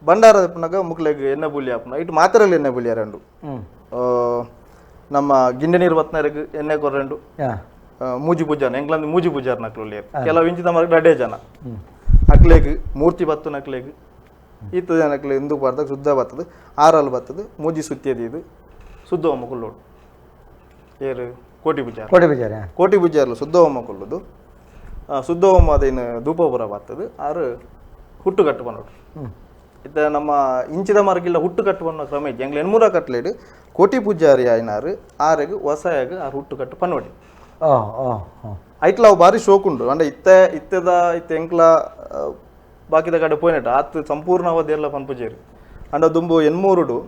ಭಂಡಾರ ಪುನಗ ಮುಕ್ಲೆಗ್ ಎಣ್ಣೆ ಬುಲಿ ಆಪುನ ಇಟ್ಟು ಮಾತ್ರೆಲ್ ಎಣ್ಣೆ ಬುಲಿ ರಂಡು ನಮ್ಮ ಗಿಂಡೆ ನೀರು ಬತ್ನರಿಗೆ ಎಣ್ಣೆ ಕೊರ್ರಂಡು ಮೂಜಿ ಪೂಜಾನ ಎಂಗ್ಲಂದ್ ಮೂಜಿ ಪೂಜಾರ್ ನಕ್ಲು ಕೆಲವು ಇಂಚಿದ ಮರಗ್ ರಡ್ಡೆ ಜನ ಅಕ್ಲೆಗ್ ಮೂರ್ತಿ ಬತ್ತು ನಕ್ಲೆಗ್ ಈತ ಜನಕ್ಲೆ ಇಂದು ಬರ್ದಾಗ ಶುದ್ಧ ಬರ್ತದೆ ಆರಲ್ಲಿ ಬರ್ತದೆ ಮೂಜಿ ಸುತ್ತಿಯದು ಇದು ಶುದ್ಧ ಕುಲ್ಲೋಡು ಏರು ಕೋಟಿ ಪೂಜಾರ ಕೋಟಿ ಪೂಜಾರ ಕೋಟಿ ಪೂಜಾರ್ಲು ಶುದ್ಧ ಹೋಮ ಕೊಲ್ಲುದು ಶುದ್ಧ ಹೋಮ ಅದೇನು ಧೂಪಪುರ ಬರ್ತದೆ ಆರು ಹುಟ್ಟು ಕಟ್ಟು ಬನ್ನೋಡು ಇತ್ತ ನಮ್ಮ ಇಂಚಿದ ಮಾರ್ಗಿಲ್ಲ ಹುಟ್ಟು ಕಟ್ಟುವನ್ನ ಕ್ರಮ ಇಜ್ಜಿ ಎಂಗ್ಲ ಎಣ್ಮೂರ ಕಟ್ಲೇಡು ಕೋಟಿ ಪೂಜಾರಿ ಆಯ್ನಾರು ಆರೆಗ್ ಹೊಸಯಾಗ ಆರು ಹುಟ್ಟು ಕಟ್ಟು ಪನ್ವಡಿ ಐಟ್ಲ ಅವು ಬಾರಿ ಶೋಕುಂಡು ಅಂಡ ಇತ್ತ ಇತ್ತದ ಇತ್ತ ಎಂಕ್ಲ ಬಾಕಿದ ಕಡೆ ಪೋಯಿನಟ ಆತ್ ಸಂಪೂರ್ಣವಾದ ಎಲ್ಲ ಪನ್ಪುಜೇರಿ ಅಂಡ ದುಂಬು ಎನ್ಮೂರುಡು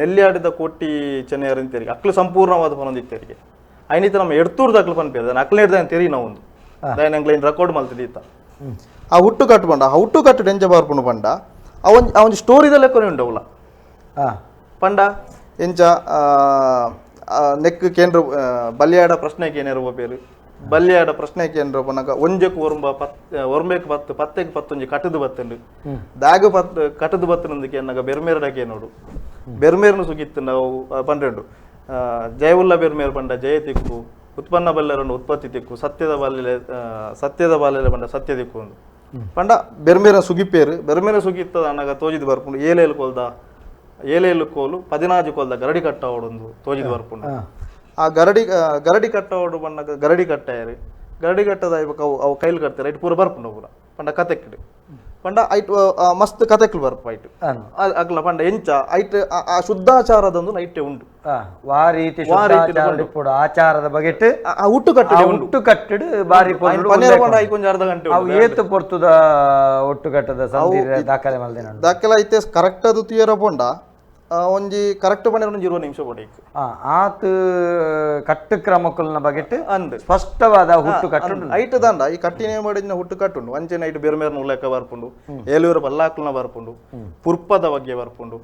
ನೆಲ್ಯಾಡಿದ ಕೋಟಿ ಚೆನ್ನೈಯರ್ ಅಂತೇರಿಗೆ ಅಕ್ಲು ಸಂಪೂರ್ಣವಾದ ಪನೊಂದಿತ್ತೇರಿಗೆ ಐನಿತ ನಮ್ಮ ಎಡ್ತೂರ್ದ ಅಕ್ಲು ಪನ್ಪೇರು ಅಕ್ಲು ಹಿಡ್ದ ತೆರಿ ನಾವು ಒಂದು ದಾಯನ ಎಂಕ್ಲ ರೆಕಾರ್ಡ್ ಮಲ್ತಿದ್ದ ಇತ್ತ ಆ ಹುಟ್ಟು ಕಟ್ಟು ಬಂಡ ಆ ಹುಟ್ಟು ಕಟ್ಟು ಎಂಚ ಬಾರ್ಪುಂಡು ಬಂಡ ಅವನ್ ಅವನ್ ಸ್ಟೋರಿದ ಲೆಕ್ಕನೆ ಉಂಡು ಅವಲ ಪಂಡ ಎಂಚ ನೆಕ್ ಕೇಂದ್ರ ಬಲ್ಯಾಡ ಪ್ರಶ್ನೆ ಏನೇರು ಪೇರು ಬಲ್ಯಾಡ ಪ್ರಶ್ನೆ ಕೇಂದ್ರ ಪನಗ ಒಂಜಕ್ಕೆ ಒರ್ಂಬ ಪತ್ ಒರ್ಂಬೆಕ್ ಪತ್ತು ಪತ್ತೆಗೆ ಪತ್ತೊಂಜಿ ಕಟ್ಟದು ಬತ್ತುಂಡು ದಾಗ ಪತ್ತು ಕಟ್ಟದು ಬತ್ತನಂದಕ್ಕೆ ಎನ್ನಗ ಬೆರ್ಮೇರಡಕ್ಕೆ ನೋಡು ಬೆರ್ಮೇರ್ನು ಸುಗಿತ್ತು ನಾವು ಪಂಡ್ರೆಂಡು ಜಯವುಲ್ಲ ಬೆರ್ಮೇರು ಪಂಡ ಜಯ ತಿಕ್ಕು ಉತ್ಪನ್ನ ಬಲ್ಲೆರನ್ನು ಉತ್ಪತ್ತಿ ತಿಕ್ಕು ಸತ್ಯದ ಬಾಲ್ಯ ಸತ್ಯದ ಬಾಲ್ಯ ಪಂಡ ಸತ್ಯ ದಿಕ್ಕು ಒಂದು ಪಂಡ ಬೆರ್ಮೇರ ಸುಗಿಪೇರು ಬೆರ್ಮೇರ ಸುಗಿತ್ತದ ಅನ್ನಾಗ ತೋಜಿದ್ ಬರ್ಪುಂಡು ಏಲೇಲು ಕೊಲ್ದ ಏಲೇಲು ಕೋಲು ಪದಿನಾಜು ಕೊಲ್ದ ಗರಡಿ ಕಟ್ಟವಡೊಂದು ತೋಜಿದ್ ಬರ್ಪುಂಡು ಆ ಗರಡಿ ಗರಡಿ ಕಟ್ಟವಡು ಬಣ್ಣಗ ಗರಡಿ ಕಟ್ಟಾಯರು ಗರಡಿ ಕಟ್ಟದ ಅವು ಅವು ಕೈಲು ಕಟ್ತಾರೆ ಐಟ್ ಪೂರ ಬರ್ಪುಂಡು ಪೂರ ಪಂಡ ಕತೆಕ್ಕಿಡು ಪಂಡ ಐಟ್ ಮಸ್ತ್ ಕತೆಕ್ಲು ಬರ್ಪ ಐಟ್ ಅಗ್ಲ ಪಂಡ ಎಂಚ ಐಟ್ ಆ ಶುದ್ಧಾಚಾರದಂದು ಐಟೆ ಉಂಟು ವಾ ರೀತಿ ಆಚಾರದ ಬಗೆಟ್ ಆ ಹುಟ್ಟು ಕಟ್ಟಡ ಹುಟ್ಟು ಕಟ್ಟಡ ಬಾರಿ ಕೊಂಚ ಅರ್ಧ ಗಂಟೆ ಅವು ಏತು ಪೊರ್ತುದ ಒಟ್ಟು ಕಟ್ಟದ ಸಂಧಿ ದಾಖಲೆ ಮಲ್ದಿನ ದಾಖಲೆ ಐತೆ ಕರೆಕ್ಟ್ ಅದು ತುಯರ ಪೊಂಡ ಒಂಜಿ ಕರೆಕ್ಟ್ ಪಂಡ ಒಂಜಿ 20 ನಿಮಿಷ ಪೊಡೈಕ್ ಆತ್ ಕಟ್ಟು ಕ್ರಮಕುಲ್ನ ಬಗೆಟ್ ಅಂದ್ ಸ್ಪಷ್ಟವಾದ ಹುಟ್ಟು ಕಟ್ಟು ಐಟ್ ದಂಡ ಈ ಕಟ್ಟಿನೇ ಮಾಡಿದ ಹುಟ್ಟು ಕಟ್ಟುಂಡು ಅಂಚೆನ ಐಟ್ ಬೇರೆ ಬೇರೆ ಲೆಕ್ಕ ಬರ್ಪುಂಡು ಏಲೂರು ಬಲ್ಲಾಕ್ಲನ ಬರ್ಪುಂಡು ಪುರ್ಪದ ಬಗ್ಗೆ ಬರ್ಪುಂಡು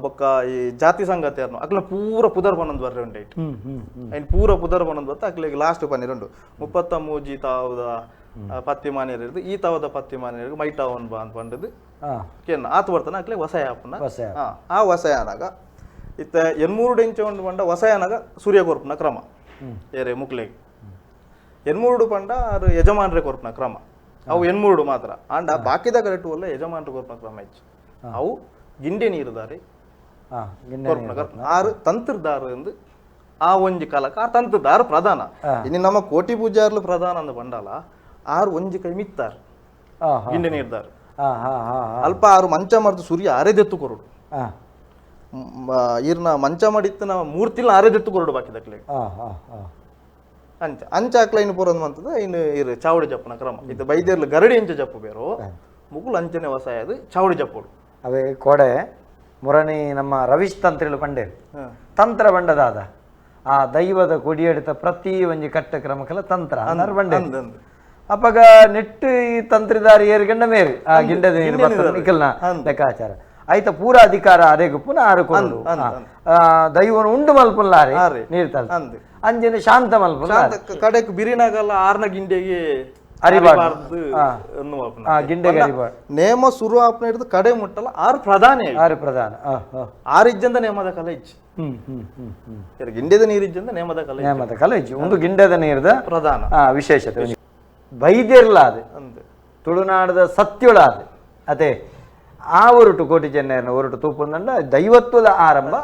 ಬೊಕ್ಕ ಈ ಜಾತಿ ಸಂಗತಿ ಅರ್ನು ಅಕ್ಲ ಪೂರ ಪುದರ್ ಬನ್ನೊಂದು ಬರ್ರೆ ಉಂಟು ಐಟ್ ಐನ್ ಪೂರ ಪುದರ್ ಬನ್ನೊಂದು ಬರ್ತ ಅಕ್ಲಿಗೆ ಲಾಸ್ಟ್ ಪನ್ನಿರುಂಡು 33 ತಾವದ ಪತ್ತಿ ಮಾನ್ಯರು ಈ ತಾವದ ಪತ್ತಿ ಮಾನ್ಯರಿಗೆ ಮೈಟಾವನ್ ಬಾ ಅಂತ ಪಂಡದು ಕೇನ ಆತ ಬರ್ತಾನೆ ಅಕ್ಲೆ ವಸಾಯ ಆಪುನ ಆ ವಸಾಯನಾಗ ಇತ್ತ ಎನ್ಮೂರು ಡೆಂಚ ಉಂಡು ಪಂಡ ವಸಾಯನಾಗ ಸೂರ್ಯ ಕೊರ್ಪುನ ಕ್ರಮ ಏರೆ ಮುಕ್ಲೆಗ್ ಎನ್ಮೂರುಡು ಪಂಡ ಆರು ಯಜಮಾನ್ರೆ ಕೊರ್ಪುನ ಕ್ರಮ ಅವು ಎನ್ಮೂರುಡು ಮಾತ್ರ ಆಂಡ ಬಾಕಿದ ಕರೆಕ್ಟ್ ಒಲ್ಲ ಯಜಮಾನ್ರೆ ಕೊರ್ಪುನ ಕ್ರಮ ಹೆಚ್ಚು ಅವು ಗಿಂಡೆ ನೀರುದಾರೆ ಆರು ತಂತ್ರದಾರ ಎಂದು ಆ ಒಂಜಿ ಕಾಲಕ್ಕೆ ಆ ತಂತ್ರದಾರ ಪ್ರಧಾನ ಇನ್ನು ನಮ್ಮ ಕೋಟಿ ಪೂಜಾರ್ಲು ಪ್ರಧಾನ ಅಂದ ಬಂಡಾಲ ಆರು ಒಂಜಿ ಕೈ ಮಿತ್ತಾರು ಗಿಂಡೆ ನೀರ್ದಾರು ಅಲ್ಪ ಆರು ಮಂಚ ಮರ್ದು ಸೂರ್ಯ ಆರೆದೆತ್ತು ಕೊರಡು ಈರ್ನ ಮಂಚ ಮಾಡಿತ್ತು ನಾವು ಮೂರ್ತಿಲ ಆರೆದೆತ್ತು ಕೊರಡು ಬಾಕಿದಕ್ಲೆ ಅಂಚ ಅಂಚ ಹಾಕ್ಲ ಇನ್ನು ಪೂರ ಅಂತದ ಇನ್ನು ಇರು ಚಾವಡಿ ಜಪ್ಪನ ಕ್ರಮ ಇದು ಬೈದೇರ್ಲು ಗರಡಿ ಅಂಚ ಜಪ್ಪು ಬೇರು ಮುಗುಲು ಅಂಚನೆ ವಸಾಯದು ಚಾವಡಿ ಜಪ್ಪುಡು ಅವೇ ಕೋಡೆ ಮುರಣಿ ನಮ್ಮ ರವೀಶ್ ತಂತ್ರಿಲು ಪಂಡೇರು ತಂತ್ರ ಬಂಡದಾದ ಆ ದೈವದ ಕೊಡಿಯಡಿತ ಪ್ರತಿ ಒಂಜಿ ಕಟ್ಟ ಕ್ರಮಕ್ಕೆಲ್ಲ ತಂತ್ರ ಬಂಡೆ ಅಪಗ ನೆಟ್ಟು ಈ ತಂತ್ರಿದಾರಿ ಏರ್ಗಂಡ ಮೇರು ಆ ಗಿಂಡದ ನೀರು ಬರ್ತದೆ ನಿಖಲ್ನ ಲೆಕ್ಕಾಚಾರ ಐತ ಪೂರ ಅಧಿಕಾರ ಅರೆಗು ಪುನಃ ಆರು ಕೊಡು ದೈವನ ಉಂಡು ಮಲ್ಪುಲ್ಲಾರೆ ನೀರು ತಲ್ ಅಂಜನೆ ಶಾಂತ ಮಲ್ಪುಲ್ಲ ಕಡೆಕ್ ಬಿರಿನಾಗಲ್ಲ ಆರ್ನ ಗಿಂಡೆಗೆ ಅರಿಬಾರ್ದು ಗಿಂಡೆಗೆ ಅರಿಬಾರ್ದು. ನೇಮ ಸುರು ಆಪ್ನ ಹಿಡಿದು ಕಡೆ ಮುಟ್ಟಲ್ಲ ಆರು ಪ್ರಧಾನ, ಆರು ಪ್ರಧಾನ, ಆರು ಇಜ್ಜಂದ ನೇಮದ ಕಲೆ ಇಜ್ಜಿ. ಗಿಂಡೆದ ನೀರು ಇಜ್ಜಂದ ನೇಮದ ಕಲೆ, ನೇಮದ ಕಲೆ ಇಜ್ಜಿ. ಒಂದು ಗಿಂಡೆದ ನೀರ್ದ ಪ್ರಧಾನ ವಿಶೇಷತೆ. ಬೈದಿರ್ಲ ಅದು ತುಳುನಾಡದ ಸತ್ಯುಳ ಅದು ಅದೇ ಆ ಒರಟು ಕೋಟಿ ಚೆನ್ನೈನ ಒರಟು ತೂಪುಂದಂಡ ದೈವತ್ವದ ಆರಂಭ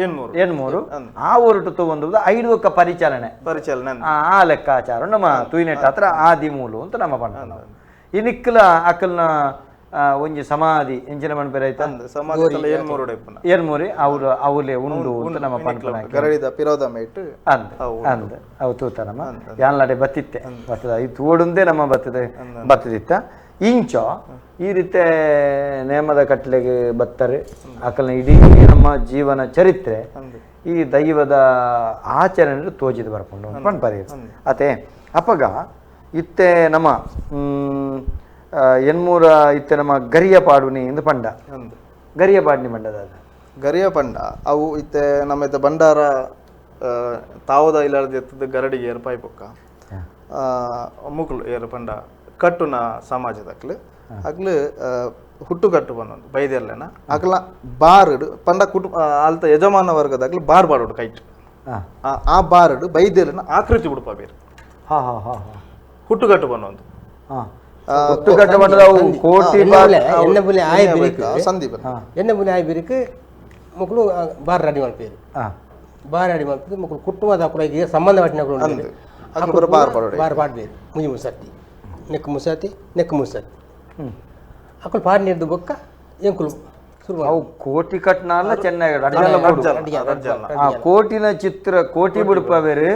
800 ಆ ಒರಟು ತೂವಂದು ಐದುಕ್ಕ ಪರಿಚಾಲನೆ ಪರಿಚಾಲನೆ ಆ ಲೆಕ್ಕಾಚಾರ ನಮ್ಮ ತೂಯಿನೆಟ್ಟ ಹತ್ರ ಆದಿ ಮೂಲು ಅಂತ ನಮ್ಮ ಪಂಡ. ಈ ನಿಕ್ಕಲ ಅಕ್ಕಲ್ನ ಒಂಜಿ ಸಮಾಧಿ ಎಂಚಿನ ಮಣ್ಪೆರೆ ಆಯ್ತಾ ಸಮಾಧಿ 800 ಅವ್ರು ಅವಲೇ ಉಂಡು ಅಂತ ನಮ್ಮ ಪಂಡ ಗರಡಿದ ಪಿರೋದ ಮೇಟ್ ಅಂದ್ ಅಂದ್ ಅವು ತೂತ ನಮ್ಮ ಯಾನ್ಲಾಡೆ ಬತ್ತಿತ್ತೆ ಬತ್ತದ ಈ ತೋಡುಂದೇ ನಮ್ಮ ಬತ್ತದ ಬತ್ತದಿತ್ತ ಇಂಚೋ ಈ ರೀತಿ ನೇಮದ ಕಟ್ಲೆಗೆ ಬತ್ತಾರೆ ಅಕಲ್ನ ಇಡೀ ನಮ್ಮ ಜೀವನ ಚರಿತ್ರೆ ಈ ದೈವದ ಆಚರಣೆ ತೋಜಿದ ಬರ್ಕೊಂಡು ಪಣ್ಪರಿ ಅತೆ. ಅಪಗ ಇತ್ತೆ ನಮ್ಮ 800 ಇತ್ತೆ ನಮ್ಮ ಗರಿಯ ಪಾಡುನಿ ಎಂದು ಪಂಡ, ಗರಿಯ ಪಾಡ್ನಿ ಪಂಡದ ಗರಿಯ ಪಂಡ ಅವು ಇತ್ತೆ ನಮ್ಮ ಇತ್ತೆ ಭಂಡಾರ ತಾವದ ಇಲ್ಲಾರ್ದ ಎತ್ತದ ಗರಡಿಗೆ ಏರ್ಪಾಯಿ ಪೊಕ್ಕ ಮುಕ್ಳು ಏರು ಪಂಡ ಕಟ್ಟುನ ಸಮಾಜದಕ್ಲು ಅಗ್ಲು ಹುಟ್ಟು ಕಟ್ಟು ಬಂದೊಂದು ಬೈದೆರ್ಲೆನ ಅಗ್ಲ ಬಾರಡು ಪಂಡ ಕುಟುಂಬ ಅಲ್ತ ಯಜಮಾನ ವರ್ಗದಾಗ್ಲು ಬಾರ್ ಬಾಡುಡು ಕೈಟ್ ಆ ಬಾರಡು ಬೈದೆರ್ಲೆನ ಆಕೃತಿ ಬಿಡುಪ ಬೇರೆ ಹಾ ಹಾ ಹಾ ಹಾ ಹುಟ್ಟುಕಟ್ಟು ಬಂದೊಂದು ಹುಟ್ಟುಕಟ್ಟು ಬಂದದ ಅವು ಕೋಟಿ ಎಣ್ಣೆ ಆಯ್ ಬಿರಿಕು ಸಂಧಿ ಎಣ್ಣೆ ಆಯ್ ಬಿರಿಕು ಮಕ್ಕಳು ಬಾರ್ ರೆಡಿ ಮಾಡ್ಪೇರು, ಬಾರ್ ರೆಡಿ ಮಾಡ್ತಿದ್ದು ಮಕ್ಕಳು ಕುಟುಂಬದ ಅಕುಲ ಸಂಬಂಧ ಪಟ್ಟಿನ ಬಾರ್ ಪಾಡು ಬಾರ್ ಪಾಡ್ಬೇರು ಮುಂಜಿ ಮುಸತ್ತಿ ನೆಕ್ ಮುಸಾತಿ ನೆಕ್ ಮುಸಾತಿ ಅಕುಲು ಪಾಡ್ ನೀರ್ದು ಬೊಕ್ಕ ಎಂಕುಲು ಶುರು. ಅವು ಕೋಟಿ ಕಟ್ನಾಲ ಚೆನ್ನೈ ಆ ಕೋಟಿನ ಚಿತ್ರ ಕೋಟಿ ಬಿಡುಪ ಬೇರೆ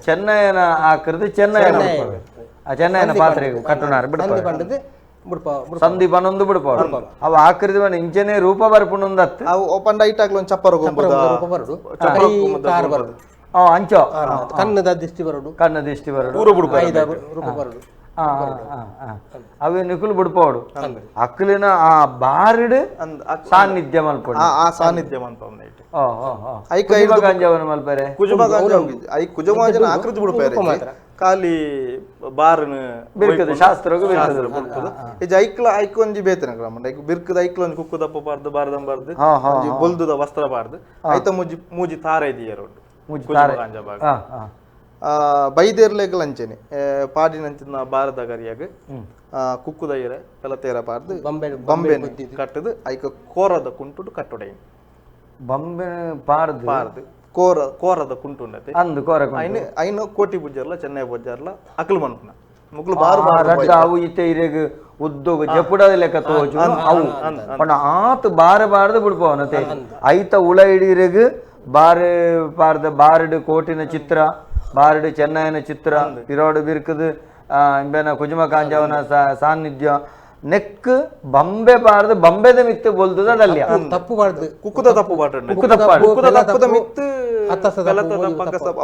ಚೆನ್ನೈನ ಆಕೃತಿ ಚೆನ್ನೈನ ಆ ಚೆನ್ನೈನ ಪಾತ್ರೆ ಕಟ್ಟುನಾರು ಬಿಡುಪ ಸಂಧಿ ಪನೊಂದು ಬಿಡುಪ ಅವು ಆಕೃತಿ ಬಣ್ಣ ಇಂಚನೆ ರೂಪ ಬರ್ಪುಣೊಂದು ಅತ್ತು ಅವು ಪಂಡ ಐಟಾಗ್ಲ ಒಂದು ಚಪ್ಪರ ಬರಡು ಬರಡು ಅಂಚೋ ಕಣ್ಣದ ದಿಷ್ಟಿ ಬರಡು, ಕಣ್ಣ ದಿಷ್ಟಿ ಬರಡು, ರೂಪ ಬರಡು. ಅವೇ ನಿಕುಲು ಬಿಡ್ಪೋಡು ಅಕ್ಕಲಿನ ಆ ಬಾರಿಡ್ ಸಾನ್ನಿಧ್ಯ ಮಲ್ಪೊಡು, ಆ ಸಾನ್ನಿಧ್ಯ ಮಲ್ಪೊಡು ಮಲ್ಪರೆ I ಕುಜಮಾಂಜನ ಆಕೃತಿ ಬಿಡ್ಪೇರೆ ಖಾಲಿ ಬಾರನ್ ಬಿರ್ಕದ ಶಾಸ್ತ್ರಗೂ ಬಿರ್ಕದ ಈ ಐಕ್ಲ ಐಕ್ ಒಂಜಿ ಬೇತನ ಕ್ರಮ ಐಕ್ ಬಿರ್ಕದ ಐಕ್ಲ ಒಂಜಿ ಕುಕ್ಕುದಪ್ಪ ಬಾರ್ದು ಬಾರ್ದಂಬಾರ್ದು ಬೊಲ್ದುದ ವಸ್ತ್ರ ಬಾರ್ದು ಐತ ಮೂಜಿ ಮೂಜಿ ತಾರೆ ಇದೆಯರು ಬೈದೇರ್ಲೆಗ್ಲ ಅಂಚೆನೆ ಪಾಡಿನಂಚಿನ ಬಾರದ ಗರಿಯಾಗ ಕುಕ್ಕುದ ಇರೆ ಪೆಲತೇರ ಪಾರ್ದು ಬಂಬೆ ಬಂಬೆ ಕಟ್ಟದು ಐಕ ಕೋರದ ಕುಂಟುಡು ಕಟ್ಟುಡೈ ಬಂಬೆ ಪಾರ್ದು ಪಾರ್ದು ಕೋರ ಕೋರದ ಕುಂಟು ಉಂಡತೆ ಅಂದು ಕೋರ ಐನು ಐನು ಕೋಟಿ ಪೂಜಾರ್ಲ ಚೆನ್ನೈ ಪೂಜಾರ್ಲ ಅಕ್ಲು ಮನ್ಪುನ ಮುಕ್ಲು ಬಾರು ರಡ್ಡ ಅವು ಇತ್ತೆ ಇರೆಗ್ ಉದ್ದೋಗ ಜಪುಡದ ಲೆಕ್ಕ ತೋಜು ಅವು ಪಂಡ ಆತು ಬಾರ ಬಾರ್ದು ಬಿಡ್ಪವನತೆ ಐತ ಉಳ ಇಡೀರೆಗ್ ಬಾರೆ ಪಾರ್ದ ಬಾರಡು ಕೋಟಿನ ಚಿತ್ರ ಬಾರಡು ಚೆನ್ನೈನ ಚಿತ್ರ ಪಿರೋಡು ಬಿರ್ಕದು ಇಂಬೆನ ಕುಜುಮ ಕಾಂಜವನ ಸಾನ್ನಿಧ್ಯ ನೆಕ್ ಬಂಬೆ ಪಾರ್ದು ಬಂಬೆದ ಮಿತ್ತು ಬೊಲ್ದುದ ಅದಲ್ಯ ತಪ್ಪು ಬಾರ್ದು ಕುಕ್ಕುದ ತಪ್ಪು ಬಾರ್ದು ಕುಕ್ಕುದ ಕುಕ್ಕುದ ತಪ್ಪುದ ಮಿತ್ತು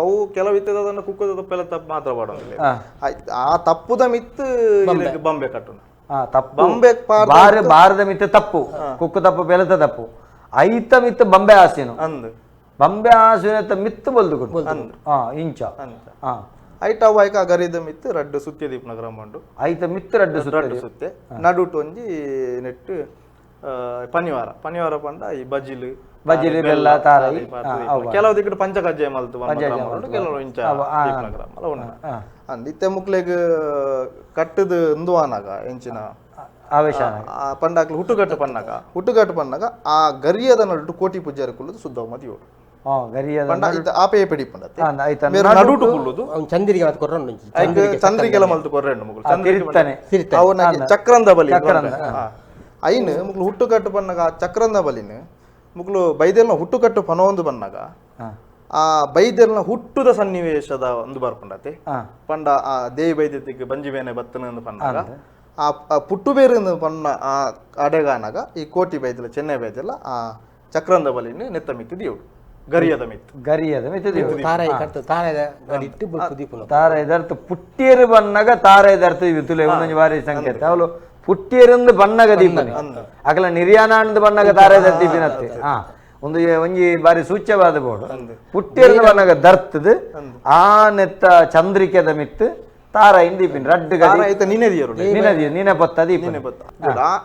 ಅವು ಕೆಲವು ಇತ್ತದನ್ನ ಕುಕ್ಕುದ ತಪ್ಪೆಲ್ಲ ತಪ್ಪು ಮಾತ್ರ ಬಾಡೋದಿಲ್ಲ ಆ ತಪ್ಪುದ ಮಿತ್ತು ಬಂಬೆ ಕಟ್ಟುನ ತಪ್ಪು ಬಂಬೆ ಬಾರ ಬಾರದ ಮಿತ್ತು ತಪ್ಪು ಕುಕ್ಕು ತಪ್ಪು ಬೆಲತ ತಪ್ಪು ಐತ ಮಿತ್ತು ಬಂಬೆ ಆಸೆನು ಅಂದು ಬಂಬೆ ಆಸುವಿನ ಮಿತ್ತು ಬೊಲ್ದು ಕೊಟ್ಟು ಇಂಚ ಐಟ ಅವು ಐಕ ಗರಿದ ಮಿತ್ತು ರಡ್ಡು ಸುತ್ತೆ ದೀಪನ ಗ್ರಾಮ ಐತ ಮಿತ್ತು ರಡ್ಡು ರಡ್ಡು ಸುತ್ತೆ ನಡುಟು ಒಂಜಿ ನೆಟ್ಟು ಪನಿವಾರ ಪನಿವಾರ ಪಂಡ ಈ ಬಜಿಲು ಬಜಿಲು ಬೆಲ್ಲ ತಾರೈ ಕೆಲವು ದಿಕ್ಕಡು ಪಂಚಕಜ್ಜಾಯ ಮಲ್ತು ಕೆಲವು ಇಂಚ ಗ್ರಾಮ ಉಂಡು ಅಂದ್ ಇತ್ತೆ ಮುಕ್ಲೆಗ್ ಕಟ್ಟದ ಉಂದುವಾನಾಗ ಎಂಚಿನ ಆವೇಶ ಪಂಡಾಕ್ಲು ಹುಟ್ಟುಕಟ್ಟು ಪನ್ನಾಗ ಹುಟ್ಟುಕಟ್ಟು ಪನ್ನಾಗ ಆ ಗರಿಯದ ನಡುಟು ಕೋಟಿ ಪೂಜಾರಿ ಕುಲ್ಲುದು ಸುದ್ದ ಮದಿಯೋಡು ಗರಿಯದ ಪಂಡ ಇತ್ತ ಆಪೆ ಪೆಡಿ ಪಂಡತೆ ನಡುಟು ಕುಲ್ಲುದು ಅವ್ನು ಚಂದ್ರಿಗೆ ಮಾತು ಕೊರ್ರಂಡು ಚಂದ್ರಿಗೆಲ್ಲ ಮಲ್ತು ಕೊರ್ರೆಂಡು ಮುಗುಲು ತಿರುತ್ತಾನೆ ಅವನ ಚಕ್ರಂದ ಬಲಿ ಐನು ಮುಕ್ಲು ಹುಟ್ಟುಕಟ್ಟು ಪನ್ನಾಗ ಆ ಚಕ್ರಂದ ಬಲಿನ ಮುಕ್ಲು ಬೈದೆಲ್ನ ಹುಟ್ಟುಕಟ್ಟು ಪನೊಂದು ಬನ್ನಾಗ ಆ ಬೈದೆಲ್ನ ಹುಟ್ಟುದ ಸನ್ನಿವೇಶದ ಒಂದು ಬರ್ಪುಂಡತೆ ಪಂಡ ಆ ದೇವಿ ಬೈದ್ಯತಿಗೆ ಬಂಜಿ ಬೇನೆ ಬತ್ತನ ಒಂದು ಪನ್ನಾಗ ಆ ಪುಟ್ಟು ಬೇರು ಪನ್ನ ಆ ಅಡೆಗಾನಾಗ ಈ ಕೋಟಿ ಬೈದಿಲ್ಲ ಚೆನ್ನೈ ಬೈದಿಲ್ಲ ಆ ಚಕ್ರಂದ ಬಲಿನ ನೆತ್ತ ಮಿತ್ತು ದೇవుಡು. ಗರಿಯದ ಮಿತ್ತು ಗರಿಯದ ಮಿತ್ತು ತಾರಾಯಿ ಕಟ್ತ ತಾರಾಯದ ಗಡಿ ಇಟ್ಟು ಬೊಲ್ಪು ದೀಪುನ ತಾರಾಯದರ್ಥ ಪುಟ್ಟಿಯರು ಬನ್ನಗ ತಾರಾಯದರ್ಥ ತುಲೆ ಒಂದೊಂದು ಬಾರಿ ಸಂಕೇತ ಅವಳು ಪುಟ್ಟಿಯರಿಂದ ಬಣ್ಣಗ ದೀಪನೆ ಅಕಲ ನಿರ್ಯಾಣಂದ ಬಣ್ಣಗ ತಾರಾಯದರ್ಥ ದೀಪಿನತ್ತೆ. ಒಂದು ಒಂಜಿ ಬಾರಿ ಸೂಚ್ಯವಾದ ಬೋರ್ಡು ಪುಟ್ಟಿಯರಿಂದ ಬಣ್ಣಗ ದರ್ತದ ಆ ನೆತ್ತ ಚಂದ್ರಿಕೆದ ಮಿತ್ತು ತಾರಾಯಿನ ದೀಪಿನ ರಡ್ಡು ಗಡಿ ನಿನೆ ದಿಯರು ನಿನದಿ ನಿನೆ ಪತ್ತ ದೀಪ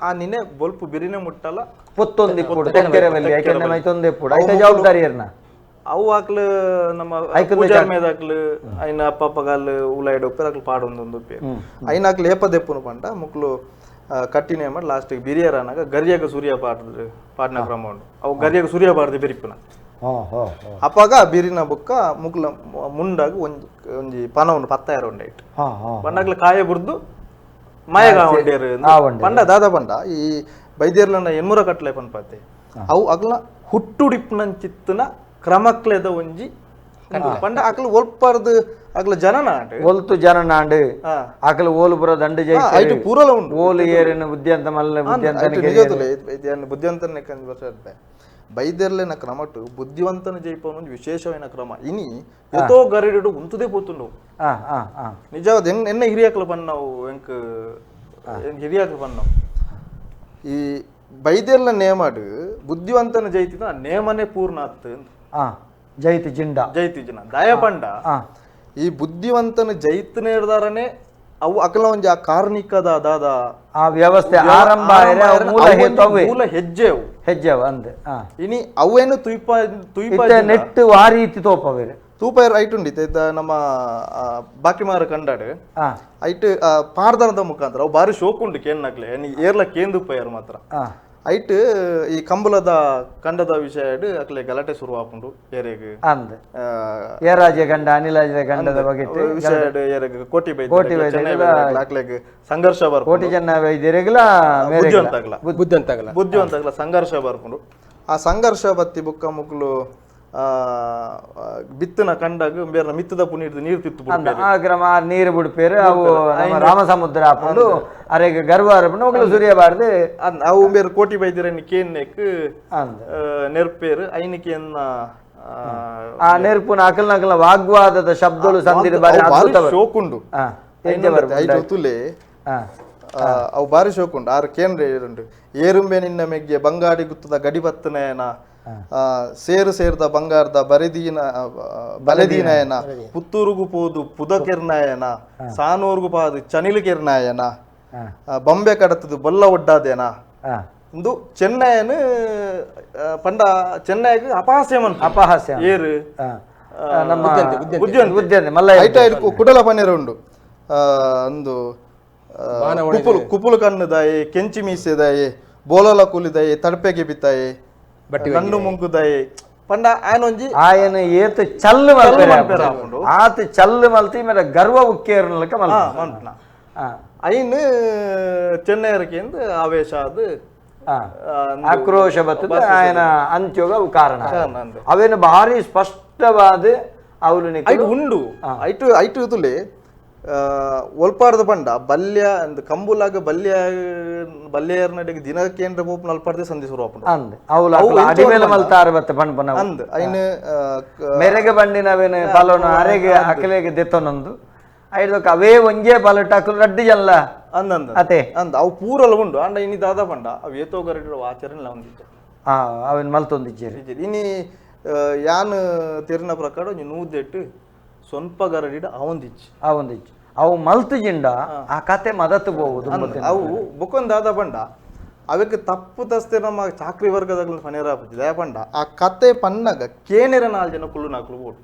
ಆ ನಿನೆ ಬೊಲ್ಪು ಬಿರಿನೆ ಮುಟ್ಟಲ್ಲ ಪೊತ್ತೊಂದು ಇಪ್ಪುಡು ತೆಕ್ಕೆರೆ ಬಲ್ಲಿ ಐಕೆನ್ನೆ ಮೈತೊಂದು ಇಪ್ಪುಡು ಐತ ಜವಾಬ್ದಾರಿ ಇರ್ನ ಅವು ಆಕ್ಲು ನಮ್ಮ ಪೂಜಾರ್ ಮೇದಾಕ್ಲು ಐನ ಅಪ್ಪ ಅಪ್ಪಗಾಲ್ ಉಲಾಯ್ಡ್ ಉಪ್ಪೇರ್ ಅಕ್ಲು ಪಾಡೊಂದೊಂದು ಉಪ್ಪೇರು ಐನ ಆಕ್ಲು ಏಪ ದೆಪ್ಪುನು ಪಂಡ ಮುಕ್ಲು ಕಟ್ಟಿನೇ ಮಾಡಿ ಲಾಸ್ಟಿಗೆ ಬಿರಿಯರ ಅನ್ನಾಗ ಗರಿಯಾಗ ಸೂರ್ಯ ಪಾಡ್ದು ಪಾಡ್ನ ಕ್ರಮ ಉಂಡು ಅವು ಗರಿಯಾಗ ಸೂರ್ಯ ಪಾಡ್ದು ಬಿರಿಪುನ ಅಪ್ಪಾಗ ಬಿರಿನ ಬುಕ್ಕ ಮುಕ್ಲ ಮುಂಡಾಗ ಒಂಜಿ ಒಂಜಿ ಪನ ಉಂಡು ಪತ್ತಾಯರ ಉಂಡು ಐಟ್ ಪಂಡಾಗ್ಲ ಕಾಯ ಬುರ್ದು ಮಾಯಗ ಉಂಡೇರು ಪಂಡ ದಾದಾ ಪಂಡ ಈ ಬೈದೇರ್ಲನ ಎನ್ಮೂರ ಕಟ್ಲೆ ಪನ್ಪತ್ತೆ ಅವು ಅಗ್ಲ ಹುಟ್ಟುಡಿಪ್ನಂಚಿತ್ತನ ಕ್ರಮಕ್ಲೆದ ಒಂಜಿ ಪಂಡ ಅಕ್ಲು ಒಲ್ಪಾರ್ದು ಅಗ್ಲ ಜನನಾಂಡ್ ಒಲ್ತು ಜನನಾಂಡ್ ಅಕಲ ಓಲುಪುರ ದಂಡು ಜೈ ಐಟು ಪೂರಲ ಉಂಡು ಓಲು ಏರಿನ ಬುದ್ಧಿವಂತ ಮಲ್ಲ ಬುದ್ಧಿವಂತ ಬುದ್ಧಿವಂತನೇ ಕಂದು ಬೈದೆರ್ಲೆನ ಕ್ರಮಟು ಬುದ್ಧಿವಂತನ ಜೈಪವನ ಒಂಜಿ ವಿಶೇಷವಾದ ಕ್ರಮ ಇನಿ ಎತೋ ಗರಿಡು ಉಂತುದೇ ಪೋತುಂಡು ನಿಜವಾದ ಎನ್ನ ಹಿರಿಯಾಕ್ಲ ಬನ್ನವು ಎಂಕ್ ಹಿರಿಯಾಕ್ಲ ಬನ್ನವು ಈ ಬೈದೆರ್ಲ ನೇಮಾಡು ಬುದ್ಧಿವಂತನ ಜೈತಿದ ನೇಮನೆ ಪೂರ್ಣ ಆತ್ ಜೈತಿ ಜಿಂಡ ಜೈತಿ ಜಿನ ದಯಪಂಡ ಈ ಬುದ್ಧಿವಂತನ ಜೈತನೇರ್ದಾರನೆ ಅವು ಅಕಲ ಒಂಜಿ ಆ ಕಾರ್ಣಿಕದ ದಾದ ಆ ವ್ಯವಸ್ಥೆ ಆರಂಭ ಮೂಲ ಹೇತುವೆ ಮೂಲ ಹೆಜ್ಜೆವು ಹೆಜ್ಜೆವು ಅಂದೆ ಇನಿ ಅವೇನು ತುಯ್ಪ ತುಯ್ಪ ನೆಟ್ಟು ಆ ರೀತಿ ತೋಪವೇರು ತೂಪ ಐಟ್ ಉಂಡಿತ್ತು ಇತ್ತ ನಮ್ಮ ಬಾಕಿಮಾರ ಕಂಡಾಡು ಐಟ್ ಪಾರ್ದನದ ಮುಖಾಂತರ ಅವು ಬಾರಿ ಶೋಕುಂಡು ಕೇನ್ನಕ್ಲೆ ಏರ್ಲ ಕೇಂದುಪ್ಪಯ್ಯರು ಮಾತ್ರ ಐಟ್ ಈ ಕಂಬಳದ ಕಂಡದ ವಿಷಯ ಅಕ್ಲೆ ಗಲಾಟೆ ಶುರು ಆಪುಂಡು ಏರೆಗ್ ಅಂದ್ ಏರಾಜ ಗಂಡ ಅನಿಲಾಜ ಗಂಡದ ಬಗ್ಗೆ ವಿಷಯ ಏರೆಗ್ ಕೋಟಿ ಬೈ ಕೋಟಿ ಅಕ್ಲೆಗ್ ಸಂಘರ್ಷ ಬರ್ಪುಂಡು ಕೋಟಿ ಜನ ವೈದ್ಯರಿಗೆಲ್ಲ ಬುದ್ಧಿವಂತಾಗಲ ಬುದ್ಧಿವಂತಾಗಲ ಬುದ್ಧಿವಂತಾಗಲ ಸಂಘರ್ಷ ಬರ್ಪುಂಡು ಆ ಸಂಘರ್ಷ ಬತ್ತಿ ಬುಕ್ಕ ಮುಕ್ಲು ಬಿತ್ತನ ಕಂಡಾಗ ಬೇರೆ ಮಿತ್ತದ ಪುನೀರ್ದು ನೀರು ತಿತ್ತು ಆ ಕ್ರಮ ನೀರು ಬಿಡ್ಪೇರು ಅವು ರಾಮ ಸಮುದ್ರ ಹಾಕೊಂಡು ಅರೆಗೆ ಗರ್ವ ಅರಪುಂಡು ಸೂರ್ಯ ಬಾರ್ದು ಅವು ಬೇರೆ ಕೋಟಿ ಬೈದಿರನ್ನು ಕೇನ್ನೆಕ್ ನೆರ್ಪೇರು ಐನಿಕೆಯನ್ನ ಆ ನೆರ್ಪುನ ಅಕಲ್ ನಕಲ ವಾಗ್ವಾದದ ಶಬ್ದಗಳು ಸಂದಿರ ಬಾರಿ ಅದ್ಭುತ ಶೋಕುಂಡು ತುಲೆ ಅವು ಬಾರಿ ಶೋಕುಂಡು ಆರು ಕೇಂದ್ರ ಉಂಡು ಏರುಂಬೆ ನಿನ್ನ ಮೆಗ್ಗೆ ಬಂಗಾಡಿ ಗುತ್ತದ ಗಡಿಬತ್ತನೇನ ಸೇರು ಸೇರ್ದ ಬಂಗಾರದ ಬರೆದೀನ ಬಲದೀನಯನ ಪುತ್ತೂರುಗು ಪೋದು ಪುದಕೆರ್ನಾಯನ ಸಾನೂರ್ಗು ಪಾದು ಚನಿಲು ಕೆರ್ನಾಯನ ಬೊಂಬೆ ಕಡತದು ಬೊಲ್ಲ ಒಡ್ಡಾದೇನ ಇಂದು ಚೆನ್ನೈನು ಪಂಡ ಚೆನ್ನೈಗೆ ಅಪಹಾಸ್ಯ ಅಪಹಾಸ್ಯ ಏರು ನಮ್ಮ ಬುದ್ಧಿವಂತೆ ಐಟ ಕುಡಲ ಪನ್ನೀರು ಉಂಡು ಅಂದು ಕುಪುಲು ಕುಪುಲು ಕಣ್ಣುದಾಯೆ ಕೆಂಚಿ ಮೀಸೆದಾಯೆ ಬೋಲಲ ಕೂಲಿದಾಯೆ ತಡಪೆಗೆ ಬಿತ್ತಾಯೆ ನಣ್ಣು ಮುಂಕುದಾಯೆ ಪಂಡ ಆಯನೊಂಜಿ ಆಯನ ಏತ್ ಚಲ್ಲು ಮಲ್ಪೆರೆ ಆತ ಚಲ್ಲು ಮಲ್ತಿ ಮೇರೆ ಗರ್ವ ಉಕ್ಕೇರ್ನಲಕ ಮಲ್ಪನ ಐನ್ ಚೆನ್ನೈರಕ್ಕೆ ಆವೇಶ ಅದು ಆಕ್ರೋಶ ಬರ್ತದೆ ಆಯನ ಅಂತ್ಯೋಗ ಅವು ಕಾರಣ ಅವೇನು ಭಾರಿ ಸ್ಪಷ್ಟವಾದ ಅವನು ಐಟು ಉಂಡು ಐಟು ಐಟು ತುಲೆ ಒಲ್ಪಾರ್ದ ಪಂಡ ಬಲ್ಯ ಅಂದ್ ಕಂಬುಲಾಗ ಬಲ್ಯ ಬಲ್ಯರ್ನಡೆಗೆ ದಿನ ಕೇಂದ್ರ ಪೋಪುನ ಅಲ್ಪಾರ್ದೆ ಸಂಧಿ ಶುರು ಆಪುಂಡು ಅಂದ್ ಅವ್ಲು ಅಡಿಮೇಲೆ ಮಲ್ತಾರ ಬತ್ತೆ ಪಂಡ ಅಂದ್ ಐನ್ ಮೆರೆಗೆ ಬಂಡಿನವೇನು ಪಲೋನ ಅರೆಗೆ ಅಕಲೆಗೆ ದೆತ್ತೊನೊಂದು ಐದಕ್ಕೆ ಅವೇ ಒಂಜೇ ಪಲಟ್ ಅಕಲು ರಡ್ಡು ಜಲ್ಲ ಅಂದಂದ ಅತೆ ಅಂದ್ ಅವು ಪೂರಲ ಉಂಡು ಅಂಡ ಇನಿ ದಾದ ಪಂಡ ಅವು ಏತೋ ಗರಡಿ ಆಚರಣೆ ಒಂದಿಜ್ಜ ಅವೇನು ಮಲ್ತೊಂದಿಜ್ಜೇರಿ ಇನಿ ಯಾನ್ ತೆರಿನ ಪ್ರಕಾರ ಒಂಜಿ ನೂದೆಟ್ಟು ಸ್ವಂಪ ಗರಡಿಡ ಅವಂದಿಜ್ಜಿ ಅವಂದಿಜ್ಜಿ ಅವು ಮಲ್ತು ಜಿಂಡ ಆ ಕತೆ ಮದತ್ತು ಹೋಗುದು ಅವು ಬೊಕ್ಕೊಂದಾದ ಪಂಡ ಅವಕ್ಕೆ ತಪ್ಪು ತಸ್ತೆ ನಮ್ಮ ಚಾಕ್ರಿ ವರ್ಗದಾಗ ಪನೇರ ದಯ ಪಂಡ ಆ ಕತೆ ಪನ್ನಗ ಕೇನೆರ ನಾಲ್ ಜನ ಕುಳ್ಳು ನಾಕ್ಲು ಬೋಡು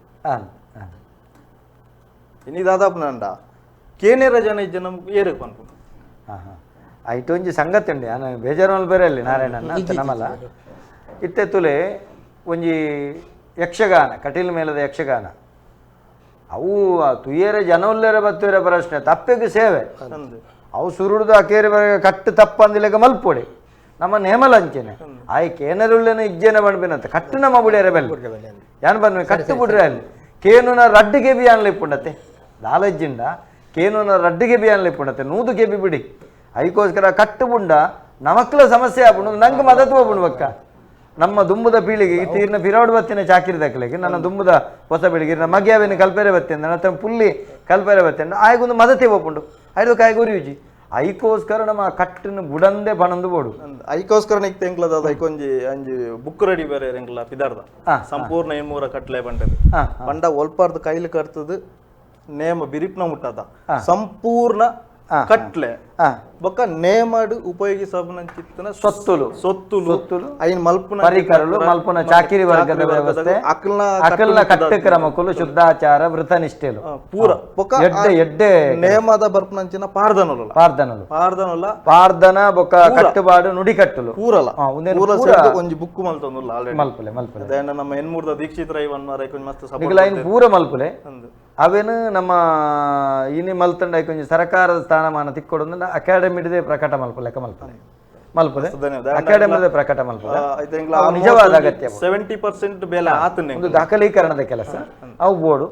ಇನಿ ದಾದಾಪುನಂಡ ಕೇನೆರ ಜನ ಇಜ್ಜ ನಮ್ಗೆ ಏರಕ್ಕೆ ಪನ್ಪುಂಡು ಐಟು ಒಂಜಿ ಸಂಗತಿ ಉಂಡು ನಾನು ಬೇಜಾರು ಬೇರೆ ಅಲ್ಲಿ ನಾರಾಯಣನ ನಮ್ಮಲ್ಲ ಇತ್ತೆ ತುಲೆ ಒಂಜಿ ಯಕ್ಷಗಾನ ಕಟೀಲ್ ಮೇಲದ ಯಕ್ಷಗಾನ ಅವು ತುಯ್ಯರ ಜನವುಲ್ಲೇರ ಬತ್ತುವರ ಪ್ರಶ್ನೆ ತಪ್ಪಿಗೆ ಸೇವೆ ಅವು ಸುರುಡ್ದು ಅಕೇರಿ ಬರ ಕಟ್ಟು ತಪ್ಪಂದಿಲೆಗ ಮಲ್ಪೊಡಿ ನಮ್ಮ ನೇಮಲಂಚೆನೆ ಆಯ್ ಕೇನರುಳ್ಳೇನ ಇಜ್ಜೇನ ಬಂಡ್ಬಿನಂತ ಕಟ್ಟು ನಮ್ಮ ಬುಡಿಯರ ಬೆಲ್ಲ ಯಾನ್ ಬಂದ್ವಿ ಕಟ್ಟು ಬಿಡ್ರೆ ಅಲ್ಲಿ ಕೇನುನ ರಡ್ಡುಗೆ ಬಿ ಅನ್ಲ ಇಪ್ಪುಂಡತೆ ದಾಲಜ್ಜಿಂಡ ಕೇನುನ ರಡ್ಡುಗೆ ಬಿ ಅನ್ಲ ಇಪ್ಪುಂಡತೆ ನೂದು ಕೆಬಿ ಬಿಡಿ ಐಕೋಸ್ಕರ ಕಟ್ಟು ಬುಂಡ ನಮಕ್ಲ ಸಮಸ್ಯೆ ಆಪುಂಡು ನಂಗೆ ಮದತ್ ಹೋಗ್ಬಿಡು ಬಕ್ಕ ನಮ್ಮ ದುಂಬುದ ಪೀಳಿಗೆ ತೀರ್ನ ಪಿರೋಡ್ ಬತ್ತಿನ ಚಾಕಿರಿ ದಕ್ಕಲಿಗೆ ನನ್ನ ದುಂಬುದ ಹೊಸ ಪೀಳಿಗೆ ನಮ್ಮ ಮಗ್ಯಾವಿನ ಕಲ್ಪೆರೆ ಬತ್ತಿ ನನ್ನ ಹತ್ರ ಪುಲ್ಲಿ ಕಲ್ಪೆರೆ ಬತ್ತಿ ಆಯ್ಗೊಂದು ಮದತೆ ಒಪ್ಪುಂಡು ಐದು ಕಾಯಿಗೆ ಉರಿಯುಜಿ. ಐಕೋಸ್ಕರ ನಮ್ಮ ಕಟ್ಟನ್ನು ಬುಡಂದೆ ಪಣಂದು ಬೋಡು. ಐಕೋಸ್ಕರ ನಿಕ್ತ ಎಂಕ್ಲದ ಐಕೊಂಜಿ ಅಂಜಿ ಬುಕ್ ರೆಡಿ ಬೇರೆ ಎಂಕ್ಲ ಪಿದಾರ್ದ ಸಂಪೂರ್ಣ ಎನ್ಮೂರ ಕಟ್ಲೆ ಬಂಟದು. ಪಂಡ ಒಲ್ಪಾರ್ದ ಕೈಲಿ ಕಟ್ತದು ನೇಮ ಬಿರಿಪ್ನ ಮುಟ್ಟದ ಸಂಪೂರ್ಣ ಕಟ್ಲೆ ಬೊಕ್ಕ ನೇಮಡ್ ಉಪಯೋಗಿಸಬನಂಚಿತ್ತನ ಸೊತ್ತುಲು. ಸೊತ್ತುಲು. ಸೊತ್ತುಲು. ಐನ್ ಮಲ್ಪುನ ಪರಿಕರಲು ಮಲ್ಪುನ ಚಾಕಿರಿ ವರ್ಗದ ವ್ಯವಸ್ಥೆ, ಅಕಲ್ನ ಅಕಲ್ನ ಕಟ್ಟು ಕ್ರಮಕ್ಕಲು, ಶುದ್ಧಾಚಾರ, ವೃತನಿಷ್ಠೆಲು ಪೂರ ಬೊಕ್ಕ ಎಡ್ಡೆ ಎಡ್ಡೆ ನೇಮದ ಬರ್ಪುನಂಚಿನ ಪಾರ್ದನೊಲ. ಪಾರ್ದನಲು. ಪಾರ್ದನೊಲ. ಪಾರ್ದನ ಬೊಕ್ಕ ಕಟ್ಟುಬಾಡು ನುಡಿಕಟ್ಟುಲು ಪೂರಲ. ಉಂದೆನ್ ಪೂರ ಪೂರ ಸೇರ್ದ್ ಒಂಜಿ ಬುಕ್ ಮಲ್ತೊಂದುಲ್ಲ ಆಲ್ರೆಡಿ. ಮಲ್ಪುಲೆ ಮಲ್ಪುಲೆ. ಅದೇನ ನಮ್ಮ ಎನ್ಮೂರ್ದ ದೀಕ್ಷಿತ್ ರೈ ವನ್ ಮಾರ ಕೊಂಚ ಮಸ್ತ್ ಸಪೋರ್ಟ್ ನಿಕುಲು ಐನ್ ಪೂರ ಮಲ್ಪುಲೆ. ಅಂದ್. ಅವೇನು ನಮ್ಮ ಇನಿ ಮಲ್ತಂಡ ಒಂಜಿ ಸರ್ಕಾರದ ಸ್ಥಾನಮಾನ ತಿಕ್ಕೊಡು ಅಕಾಡೆಮಿಡದೆ ಪ್ರಕಟ ಮಲ್ಪು ಲೆಕ್ಕ ಮಲ್ಪುಲೆ ಮಲ್ಪುಲೆ. ಧನ್ಯವಾದ. ಅಕಾಡೆಮಿದ ಪ್ರಕಟ ಮಲ್ಪುಲೆ. ಐತೆ ಎಂಕ್ಲ ಅವು ನಿಜವಾದ ಅಗತ್ಯ. 70% ಬೇಲೆ ಆತನೆ. ಒಂದು ದಾಖಲೀಕರಣದ ಕೆಲಸ ಅವು ಬೋಡು.